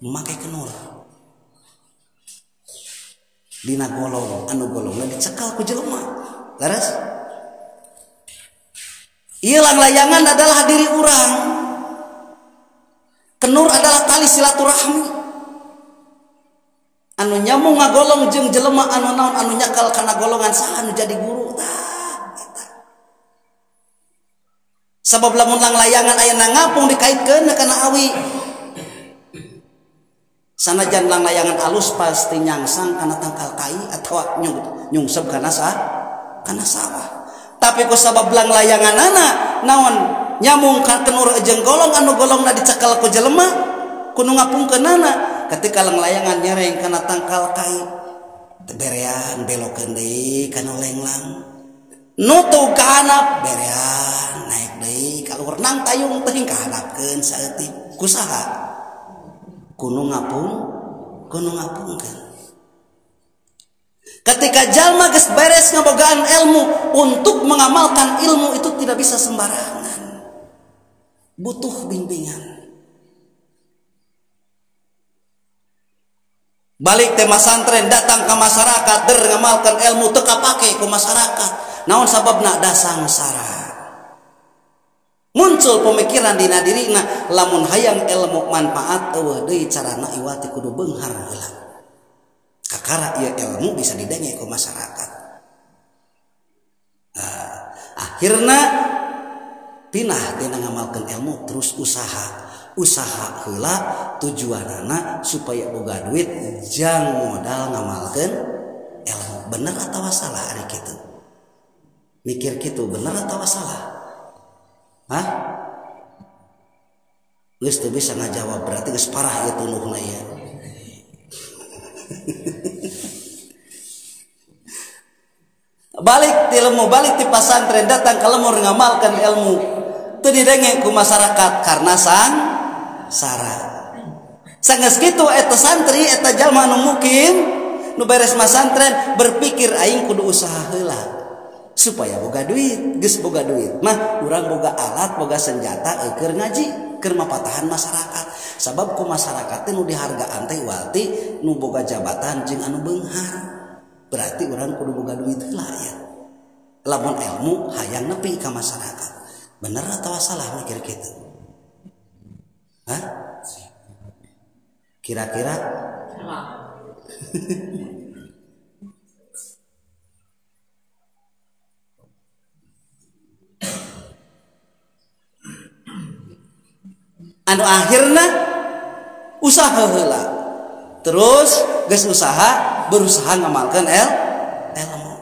Make kenur. Dina golong, anu golongna dicekal ku jelema. Leres? Ieu langlayangan adalah diri urang. Kenur adalah tali silaturahmi. Anu nyamung ngagolong jeung jelema anu naon anu nyakal kana golongan saha anu jadi guru tah eta. Sabab lamun langlayangan aya ngapung dikaitkeun kana awi. Sanajan langlayangan alus pasti nyangsang kana tangkal kai atawa nyungsep kana kana sawah. Tapi ku sabab langlayanganana naon nyamung ka kenur jeung golong anu golongna dicekal ku jelema kudu ngapungkeunana. Ketika langlayangan nyereng kana tangkal kai berean belokeun deui kana lenglang nutu ka handap berean naik deui ka luhur nang tayung teuing ka handapkeun saeutik kusaha kudu ngapungkeun. Ketika jalma geus beres ngabogaan ilmu, untuk mengamalkan ilmu itu tidak bisa sembarangan, butuh bimbingan. Balik tema santren datang ke masyarakat der ngamalkan ilmu teu kapake ku masyarakat. Naon sababna da sangsara. Muncul pemikiran dina dirina lamun hayang ilmu manfaat eueuh deui carana iwati kudu beunghar heula. Kakara ieu ilmu bisa didenge ku masyarakat. Akhirna pinah tina ngamalkeun ilmu terus usaha. Usaha heula tujuanana supaya boga duit jang modal ngamalkeun ilmu. Bener atau salah ari kitu? Mikir kitu bener atau salah? Hah? Geus teu bisa ngajawab berarti geus parah ieu tunuhna ieu. Balik ti ilmu, balik ti pasantren datang ka lemur ngamalkeun ilmu. Teu didenge ku masyarakat karena sangsara. Sanggeus kitu eta santri eta jalma anu mukim nu beres masantren berpikir aing kudu usaha heula supaya boga duit. Geus boga duit mah urang boga alat boga senjata keur ngaji keur mapatahan masyarakat. Sabab ku masyarakat teh nu dihargaan teh walti nu boga jabatan jeung anu beunghar. Berarti urang kudu boga duit heula ya. Lamun ilmu hayang nepi ka masyarakat. Bener atau salah mikir kitu? Hah? Kira-kira? Anu akhirna usaha heula. Terus geus usaha berusaha ngamalkeun ilmu.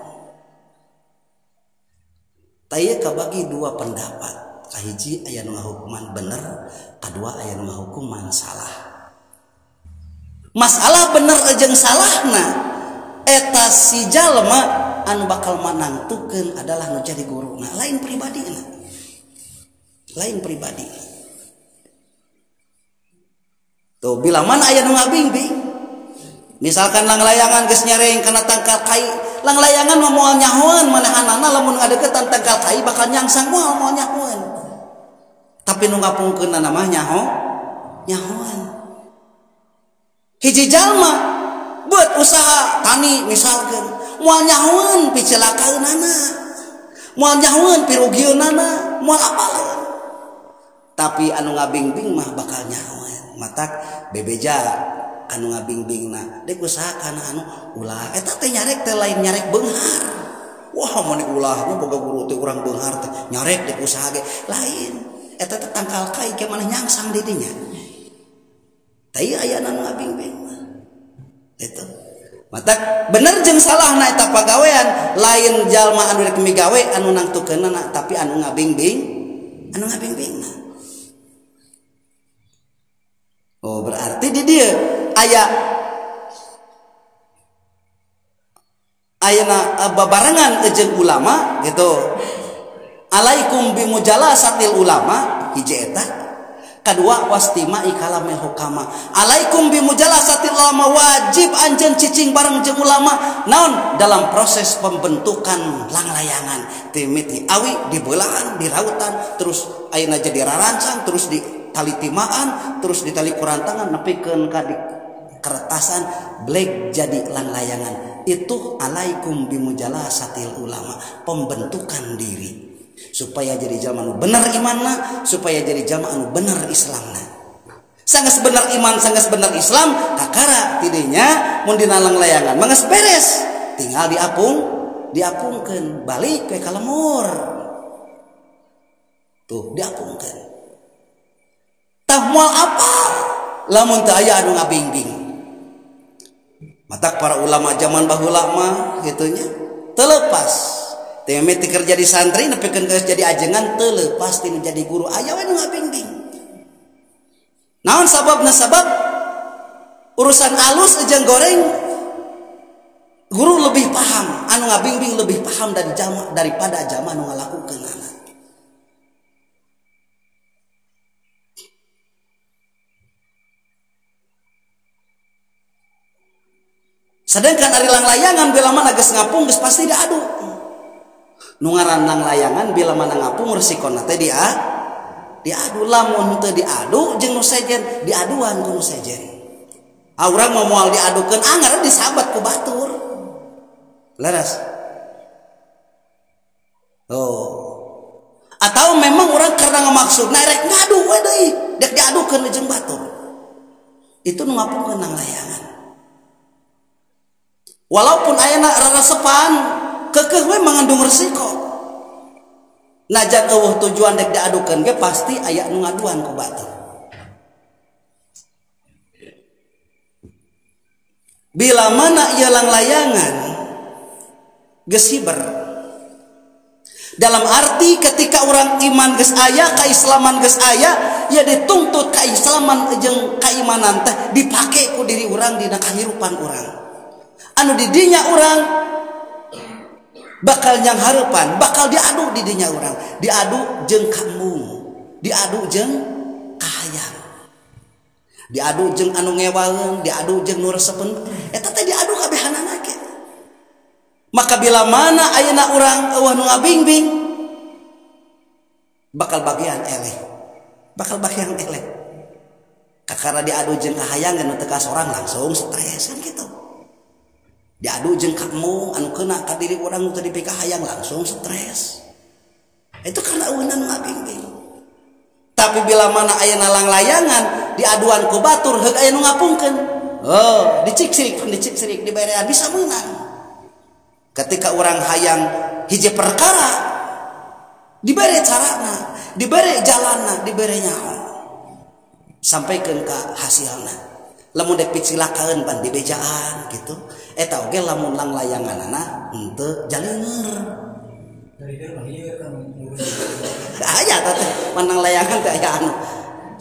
Taya kabagi dua pendapat. Kahiji aya nu ngahukuman bener, kadua aya nu ngahukuman salah. Masalah bener jeung salahna eta si jalma anu bakal manangtukeun adalah nu jadi guruna, lain pribadina. Lain pribadi. Tuh bila mana aya nu ngabingbing, misalkan langlayangan geus nyereng kana tangkal kai, langlayangan mah moal nyahoeun manehanana lamun ngadeukeutan tangkal kai bakal nyangsang moal moal nyahoeun. Tapi nu ngapungkeunna mah nyahoeun. Hiji jalma buat usaha tani misalkan moal nyahoeun picilakaeunana, moal nyahoeun pirugieunana, moal apaleun. Tapi anu ngabingbing mah bakal nyahoeun. Matak bebeja anu ngabingbingna dek usaha kana anu ulah eta teh nyarek teh lain nyarek beunghar. Wah mun ulah mah boga guru teh urang beunghar teh nyarek dek usaha ge lain. Eta teh tangkal kai ke maneh nyangsang di dinya. Tah ieu aya anu ngabingbing mah. Eta matak bener jeung salahna eta pagawean lain jalma anu rek migawe anu nangtukeunna tapi anu ngabingbing anu ngabingbingna. Oh berarti di dia aya ayana babarengan jeung ulama gitu. Alaikum bimujalasatil ulama hiji eta. Kadua wastima'i kalamil hukama. Alaikum bimujalasatil ulama, wajib anjeun cicing bareng jeung ulama naon dalam proses pembentukan langlayangan. Timiti awi dibeulaan, dirautan, terus ayeuna jadi rarancang, terus di tali timaan, terus di tali kurantangan nepikeun ka di kertasan blek jadi langlayangan. Itu alaikum bimujalasatil ulama, pembentukan diri supaya jadi jalma anu bener imanna, supaya jadi jalma anu bener Islamna. Sanggeus bener iman, sanggeus bener Islam, kakara tidinya mun dina langlayangan mah geus beres, tinggal diapungkeun balik ke ka lemur. Tuh diapungkeun. Tah moal apa lamun teu aya anu ngabingbing. Matak para ulama zaman baheula mah kitu nya teu lepas. Teu mimiti kerja di santri nepikeun geus jadi ajengan teu leupas tinu jadi guru aya we nu ngabingbing. Naon sababna? Sabab urusan alus jeung goreng guru lebih paham, anu ngabingbing lebih paham dari jama, daripada jama anu ngalakukeunana. Sedangkan ari langlayangan bila mana geus ngapung geus pasti diadu. Nu ngaran langlayangan bila mana ngapung resikona teh diadu. Lamun teu diadu jeung nu sejen diaduan ku nu sejen. Ah urang mah moal diadukeun anggar disabat ku batur. Leres. Oh. Atau memang orang karena ngamaksudna rek ngadu we deui, dek diadukeun jeung batur. Itu nu ngapungkeun langlayangan. Walaupun ayeuna rarasepan keukeuh we mangandung resiko. Najan eueuh tujuan dek diadukeun ge pasti aya nu ngaduan ku batur. Bila mana ieu langlayangan geus hiber. Dalam arti ketika orang iman geus aya, keislaman geus aya, ya dituntut keislaman jeung keimanan teh dipake ku diri urang dina kahirupan urang. Anu di dinya urang bakal nyang harepan, bakal diadu di dinya urang, diadu jeung kaembung, diadu jeung kahayang, diadu jeung anu ngewaeun, diadu jeung nu resepeun, eta teh diadu kabehanana ge. Maka bila mana ayeuna urang eueuh nu ngabingbing bakal bagian eleh, bakal bagian eleh. Kakara diadu jeung kahayang nu teu kasorang langsung stres kan gitu. Diadu jeung kamu anu kena ka diri urang nu teu dipikahayang langsung stres. Itu karena eueuh nu ngabingbing. Tapi bila mana ayeuna langlayangan diaduan ku batur heug aya nu ngapungkeun. Oh, dicik-sirik, dicik-sirik diberean bisa meunang. Ketika orang hayang hiji perkara dibere carana, dibere jalanna, dibere nyaho sampaikeun ka hasilna. Lamun dek picilakaeun pan dibejaan gitu. Eta oge lamun langlayanganana henteu jalinger. Aya teh menang layangan teh aya anu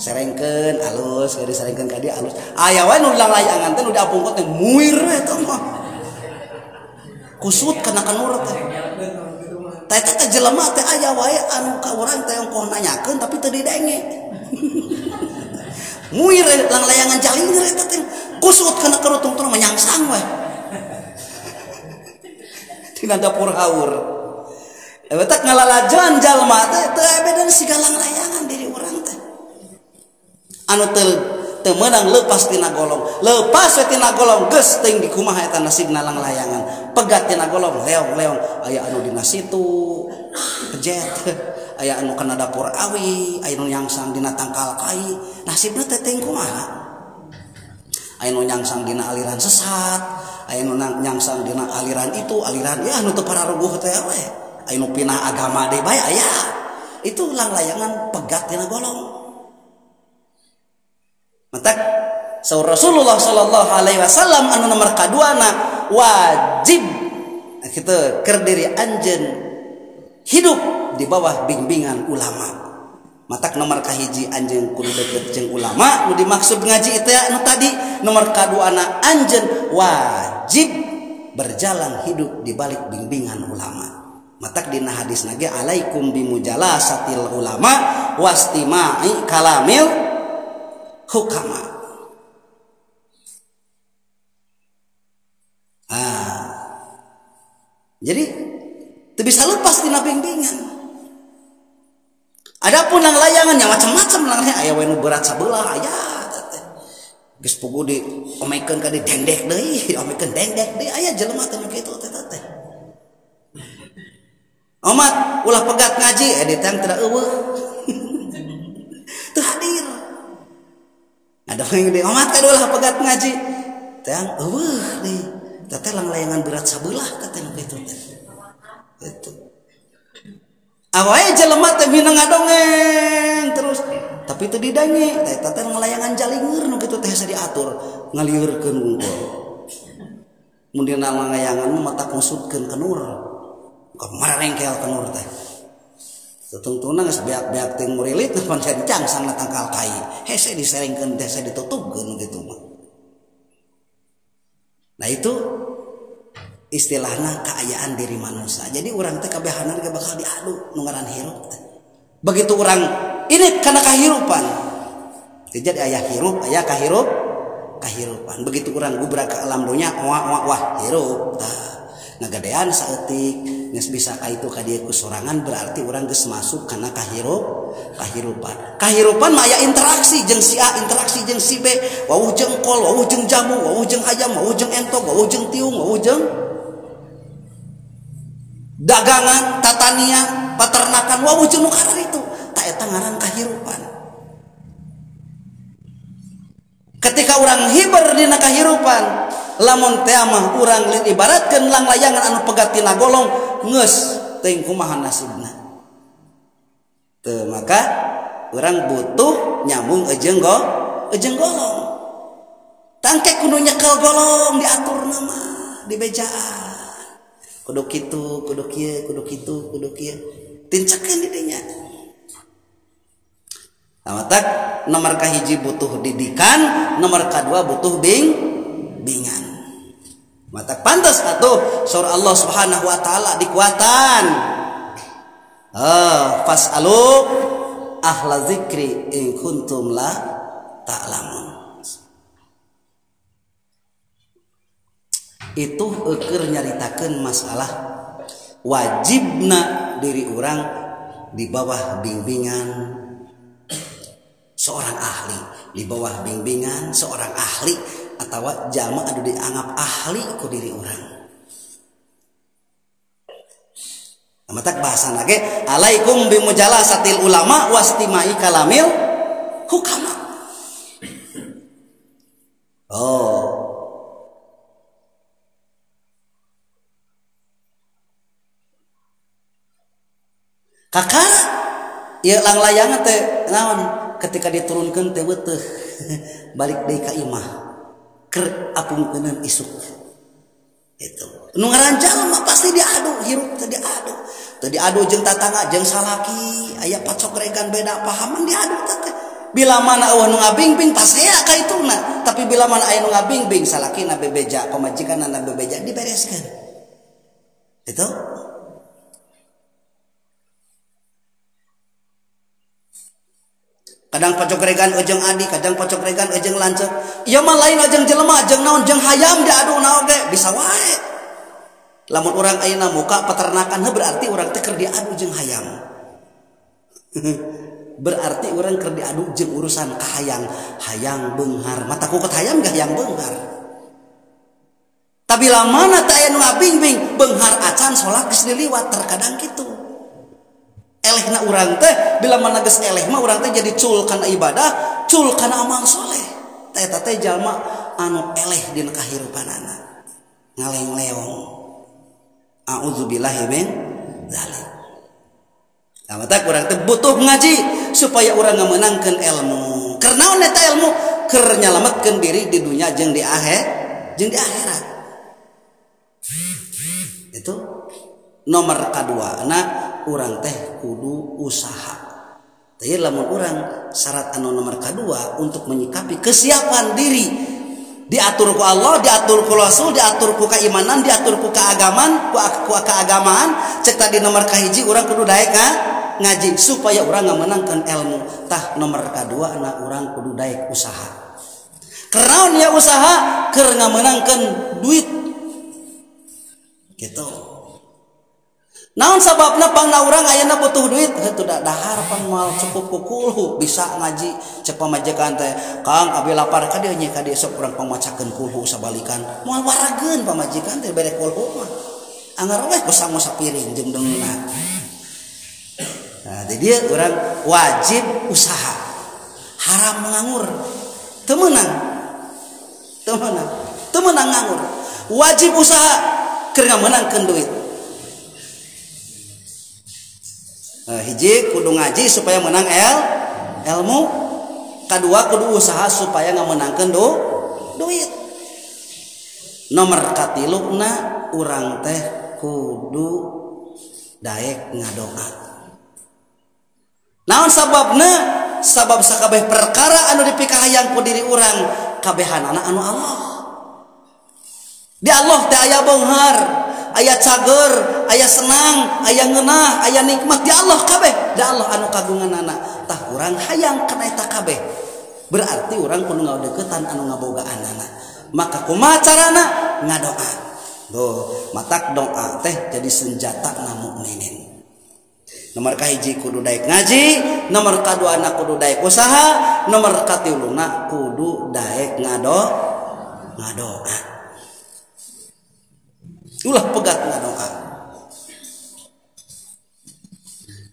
serengkeun alus, diserengkeun ka dieu alus. Aya wae nu langlayangan teh nu diapungkot teh muir we eta mah. Kusut kana kanur teh. Teh teh jelema teh aya wae anu ka urang teh ongkoh nanyakeun tapi teu didenge. Muir langlayangan jalinger eta teh kusut kana kerutungtuna menyangsang we. Tina dapur haur. Eta ngalalajoan jalma teh teu beda siga langlayangan diri urang teh. Anu teu meunang leupas tina golong, leupas we tina golong geus teuing di kumaha eta nasibna langlayangan. Pegat tina golong leong-leong aya anu dina situ pejet, aya anu kana dapur awi, aya nu nyangsang dina tangkal kai, nasibna teh teuing kumaha. Aya nu nyangsang dina aliran sesat, aya nu nyangsang dina aliran itu, aliran ya anu teu pararuguh teh we. Aya nu pinah agama deui bae aya. Itu langlayangan pegat tina golong. Matak saur Rasulullah sallallahu alaihi wasallam anu nomor kaduana wajib kitu keur diri anjeun hidup di bawah bimbingan ulama. Matak nomor kahiji anjeun kudu deket jeung ulama nu dimaksud ngaji itu ya nu tadi. Nomor kaduana anjeun wajib berjalan hidup di balik bimbingan ulama. Matak dina hadis nage alaikum bimujalasatil ulama wastima'i kalamil hukama. Ah. Jadi teu bisa lepas tina bimbingan. Adapun nang layangan yang macam-macam langlayangan aya we nu berat sabelah aya teh. Geus puguh di omekeun ka di dengdek deui, omekeun dengdek deui aya jelema teh nu kitu teh teh. Omat ulah pegat ngaji di tang teu eueuh. Teu hadir. Ada yang di omat ka ulah pegat ngaji. Tang eueuh deui. Teh teh langlayangan berat sabelah teh teh nu kitu teh. Itu. Awae jelema teh minang ngadongeng terus tapi teu didenge. Teh teh langlayangan jalinger nu kitu teh hese diatur ngaliurkeun wungkul. Mun dina langlayangan mah matak ngusutkeun ka nur. Marengkel ka nur teh. Tetungtuna geus beak-beak teh murilit pan cangsang tangkal kai. Hese diserengkeun teh hese ditutupkeun kitu mah. Nah itu istilahna kaayaan diri manusia. Jadi urang teh kabehanan ge bakal diadu nu ngaran hirup teh. Begitu urang ini kana kahirupan. Jadi aya hirup, aya kahirup, kahirupan. Begitu urang gubrak ke alam dunya, wah wah wah hirup tah. Ngagedean saeutik geus bisa ka itu ka dieu ku sorangan berarti urang geus masuk kana kahirupan. Kahirupan mah aya interaksi jeung si A, interaksi jeung si B, wawuh jeung kol, wawuh jeung jamu, wawuh jeung hayam, wawuh jeung entog, wawuh jeung tiung, wawuh jeung Dagangan, tatanian, peternakan, wawuh jeung nu kararitu. Ta eta ngaran kahirupan. Ketika urang hiber dina kahirupan, lamun teh mah urang lain ibaratkeun langlayangan anu pegat tina golong, geus teuing kumaha nasibna. Teu maka urang butuh nyambung jeung golong. Tangke kudu nyekel golong diatur nama, dibejaan. Kudu kitu, kudu kieu, kudu kitu, kudu kieu. Tincakeun di dinya. Nah, matak nomor kahiji butuh didikan, nomor kadua butuh bimbingan. Matak pantas atuh surah Allah Subhanahu wa taala dikuatan. Fas'alu ahla zikri in kuntum la ta'lamun. Itu eueur nyaritakeun masalah wajibna diri urang di bawah bimbingan seorang ahli, di bawah bimbingan seorang ahli atawa jalma anu dianggap ahli ku diri urang. Matak bahasana ge alaikum bimujalasatil ulama wastimai kalamil hukama. Oh. Kakak ieu langlayangan teh naon ketika diturunkeun teh weteuh balik deui ka imah keur apungkeuneun isuk. Itu nu ngaranjal mah pasti diadu, hirup teh diadu. Teu diadu jeung tatangga jeung salaki, aya pacokregan beda pahaman diadu teh. Bila mana eueuh nu ngabingbing pasea ka ituna, tapi bila mana aya nu ngabingbing salakina bebeja, pamajikanna bebeja dibereskeun. Itu kadang pacokregan ojeng adi, kadang pacokregan ojeng lanceuk. Ieu mah lain ojeng jelema, jeung naon jeung hayam diadu na oge bisa wae. Lamun urang ayeuna muka peternakan heuh berarti urang teh keur diadu jeung hayam. Berarti urang keur diadu jeung urusan kahayang, hayang beunghar. Mata kukut hayam gak hayang beunghar. Tapi lamana teh aya nu ngabingbing beunghar acan salat geus diliwat terkadang kitu. Elehna urang teh bila mana geus eleh mah urang teh jadi cul kana ibadah, cul kana amal soleh. Teh eta teh jalma anu eleh dina kahirupanana. Ngaleng-leong. A'udzubillahi min dzalik. Nah, mata urang teh butuh ngaji supaya urang ngamenangkeun ilmu. Keur naon eta ilmu? Keur nyalametkeun diri di dunya jeung di akhirat. Itu nomor kadua na urang teh kudu usaha. Tapi lamun urang syarat anu nomor kadua untuk menyikapi kesiapan diri diatur ku Allah, diatur ku Rasul, diatur ku keimanan, diatur ku keagamaan, ku keagamaan. Cek tadi nomor kahiji urang kudu daek ngaji supaya urang ngamenangkeun ilmu. Tah nomor kadua na urang kudu daek usaha. Keraon ya usaha keur ngamenangkeun duit. Gitu. Naon sababna pangna urang ayeuna butuh duit? Heuh dahar pang moal cukup ku kulhu bisa ngaji cek pamajikan teh. Kang abi lapar ka dieu nya ka dieu sok urang pangmacakeun kulhu sabalikan. Moal warageun pamajikan teh bere kulhu mah. Anggar we ku sangu sapiring jeung deungna. Nah, di dieu urang wajib usaha. Haram nganggur. Teu meunang. Teu meunang. Teu meunang nganggur. Wajib usaha keur ngamenangkeun duit. Hiji kudu ngaji supaya menang ilmu, kadua kudu usaha supaya ngamenangkeun duit. Nomor katiluna urang teh kudu daek ngadoa. Naon sababna? Sabab sakabeh perkara anu dipikahayang ku diri urang kabehanana anu Allah. Di Allah teh aya beunghar, aya cager, aya senang, aya ngeunah, aya nikmat di Allah kabeh. Di Allah anu kagunganana. Tah urang hayang kana eta kabeh. Berarti urang kudu ngadeukeutan anu ngabogaanana. Maka kumaha carana? Ngadoa. Tuh, matak doa teh jadi senjata na mukminin. Nomor kahiji kudu daek ngaji, nomor kaduana kudu daek usaha, nomor katiluna kudu daek ngadoa. Ulah pegat ngadoa.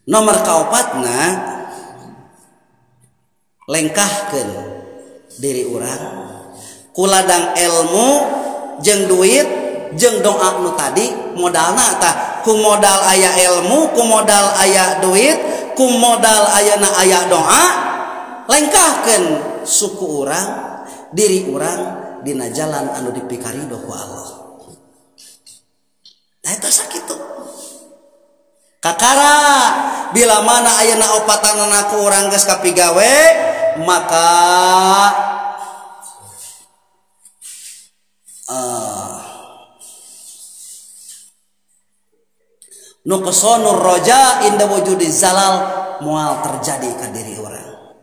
Nomor kaopatna lengkahkeun diri urang ku ladang ilmu jeung duit jeung doa nu tadi modalna tah ku modal aya ilmu, ku modal aya duit, ku modal ayana aya doa, lengkahkeun suku urang, diri urang dina jalan anu dipikarido ku Allah. Nah eta sakitu. Kakara bila mana ayeuna opatanana ku urang geus kapigawe maka nuqsanur raja inda wujudi zalal moal terjadi ka diri urang,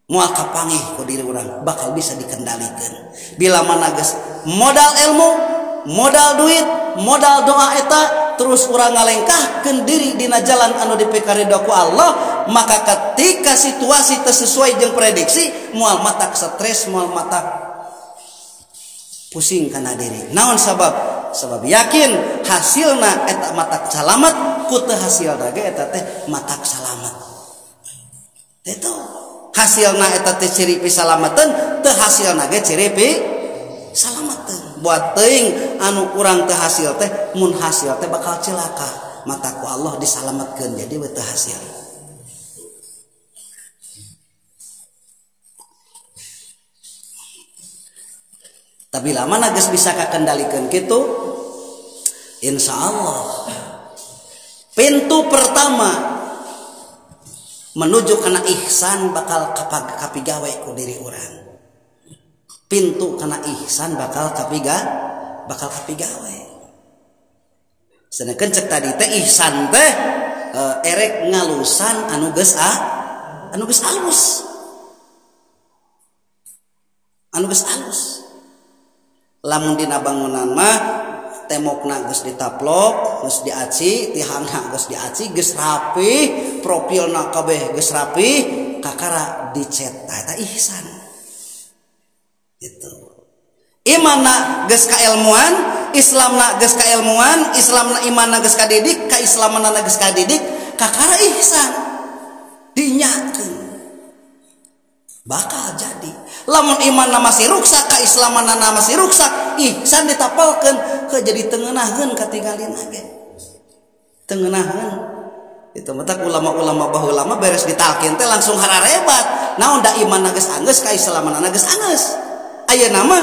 moal kapangih ku diri urang, bakal bisa dikendalikan bila mana geus modal ilmu, modal duit, modal doa eta terus urang ngalengkahkeun diri dina jalan anu dipikarido ku Allah, maka ketika situasi teu sesuai jeung prediksi moal matak stres, moal matak pusing kana diri. Naon sabab? Sabab yakin hasilna eta matak salamat, ku teu hasilna ge eta teh matak salamat. Itu hasilna eta teh ciri pisalamateun, teu hasilna ge ciri pi salamateun. Buat teuing anu urang teu hasil teh mun hasil teh bakal cilaka, mata ku Allah disalamatkeun jadi we teu hasil. Tapi lama geus bisa kakendalikeun kitu, insyaallah pintu pertama menuju kana ihsan bakal kapigawe ku diri urang. Pintu kana ihsan bakal kapigawe. Sedangkan cek tadi teh ihsan teh erek ngalusan anu geus anu geus alus. Anu geus alus. Lamun dina bangunan mah tembokna geus ditaplok, geus diaci, tihangna geus diaci, geus rapi, profilna kabeh geus rapi, kakara dicet. Tah eta ihsan. Gitu. Imanna geus kailmuan, Islamna geus kailmuan, Islamna imanna geus kadidik, kaislamanna geus kadidik, kakara ihsan dinyakeun. Bakal jadi. Lamun imanna masih ruksak, kaislamanna masih ruksak, ihsan ditapalkeun ke jadi tengenaheun katinggalina ge. Tengenaheun. Itu matak ulama-ulama baheula mah beres ditalkin teh langsung hararebat. Naon da imanna geus anggeus, kaislamanna geus anggeus. Ayeuna mah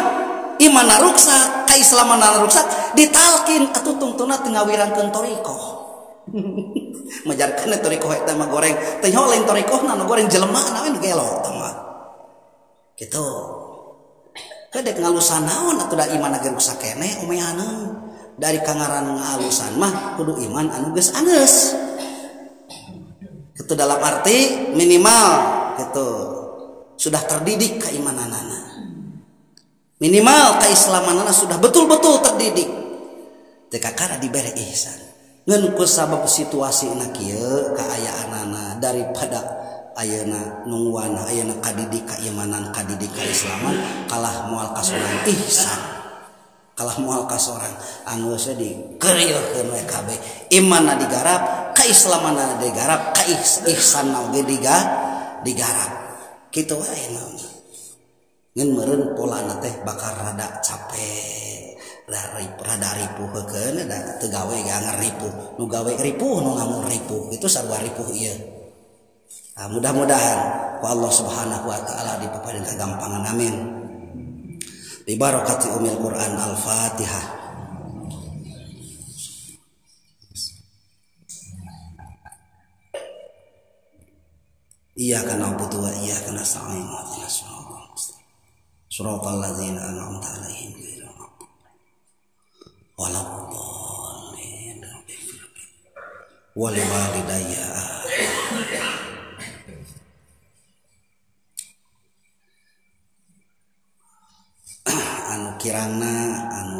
imanna ruksak, kaislamanna ruksak, ditalkin atuh tungtuna teu ngawirangkeun thariqah. Majarkeun thariqah eta mah goreng, teh lain thariqahna nu goreng jelema na we nu gelo tah mah. Gitu. Kedek ngalusan naon atuh da iman ge ruksak keneh omeaneun. Dari kangaran ngalusan mah kudu iman anu geus anggeus. Itu dalam arti minimal gitu sudah terdidik keimananana. Minimal keislamanana sudah betul-betul terdidik. Teu kakara dibere ihsan. Ngan ku sabab situasi na kieu kaayaanana daripada ayeuna nungguan ayeuna kadidik keimanan kadidik keislaman kalah moal kasorang ihsan, kalah moal kasorang anggeus we dikeureuhkeun we kabeh, imanna digarap, keislamanna digarap, kaihsanna oge digarap kitu wae naon. Ngan meureun polana teh bakal rada capek, rada ripuh heukeun da teu gawe ge anger ripuh, nu gawe ripuh nu ngamun ripuh kitu sarua ripuh ieu. Nah, mudah-mudahan ku Allah Subhanahu wa taala dipaparin kagampangan, amin. Bi barakati umil Quran. Al-Fatihah. Iyyaka na'budu wa iyyaka nasta'in ihdinas siratal mustaqim siratal ladzina an'amta 'alaihim ghairil maghdubi waladdallin. Wal walidayya. Anu kirangna anu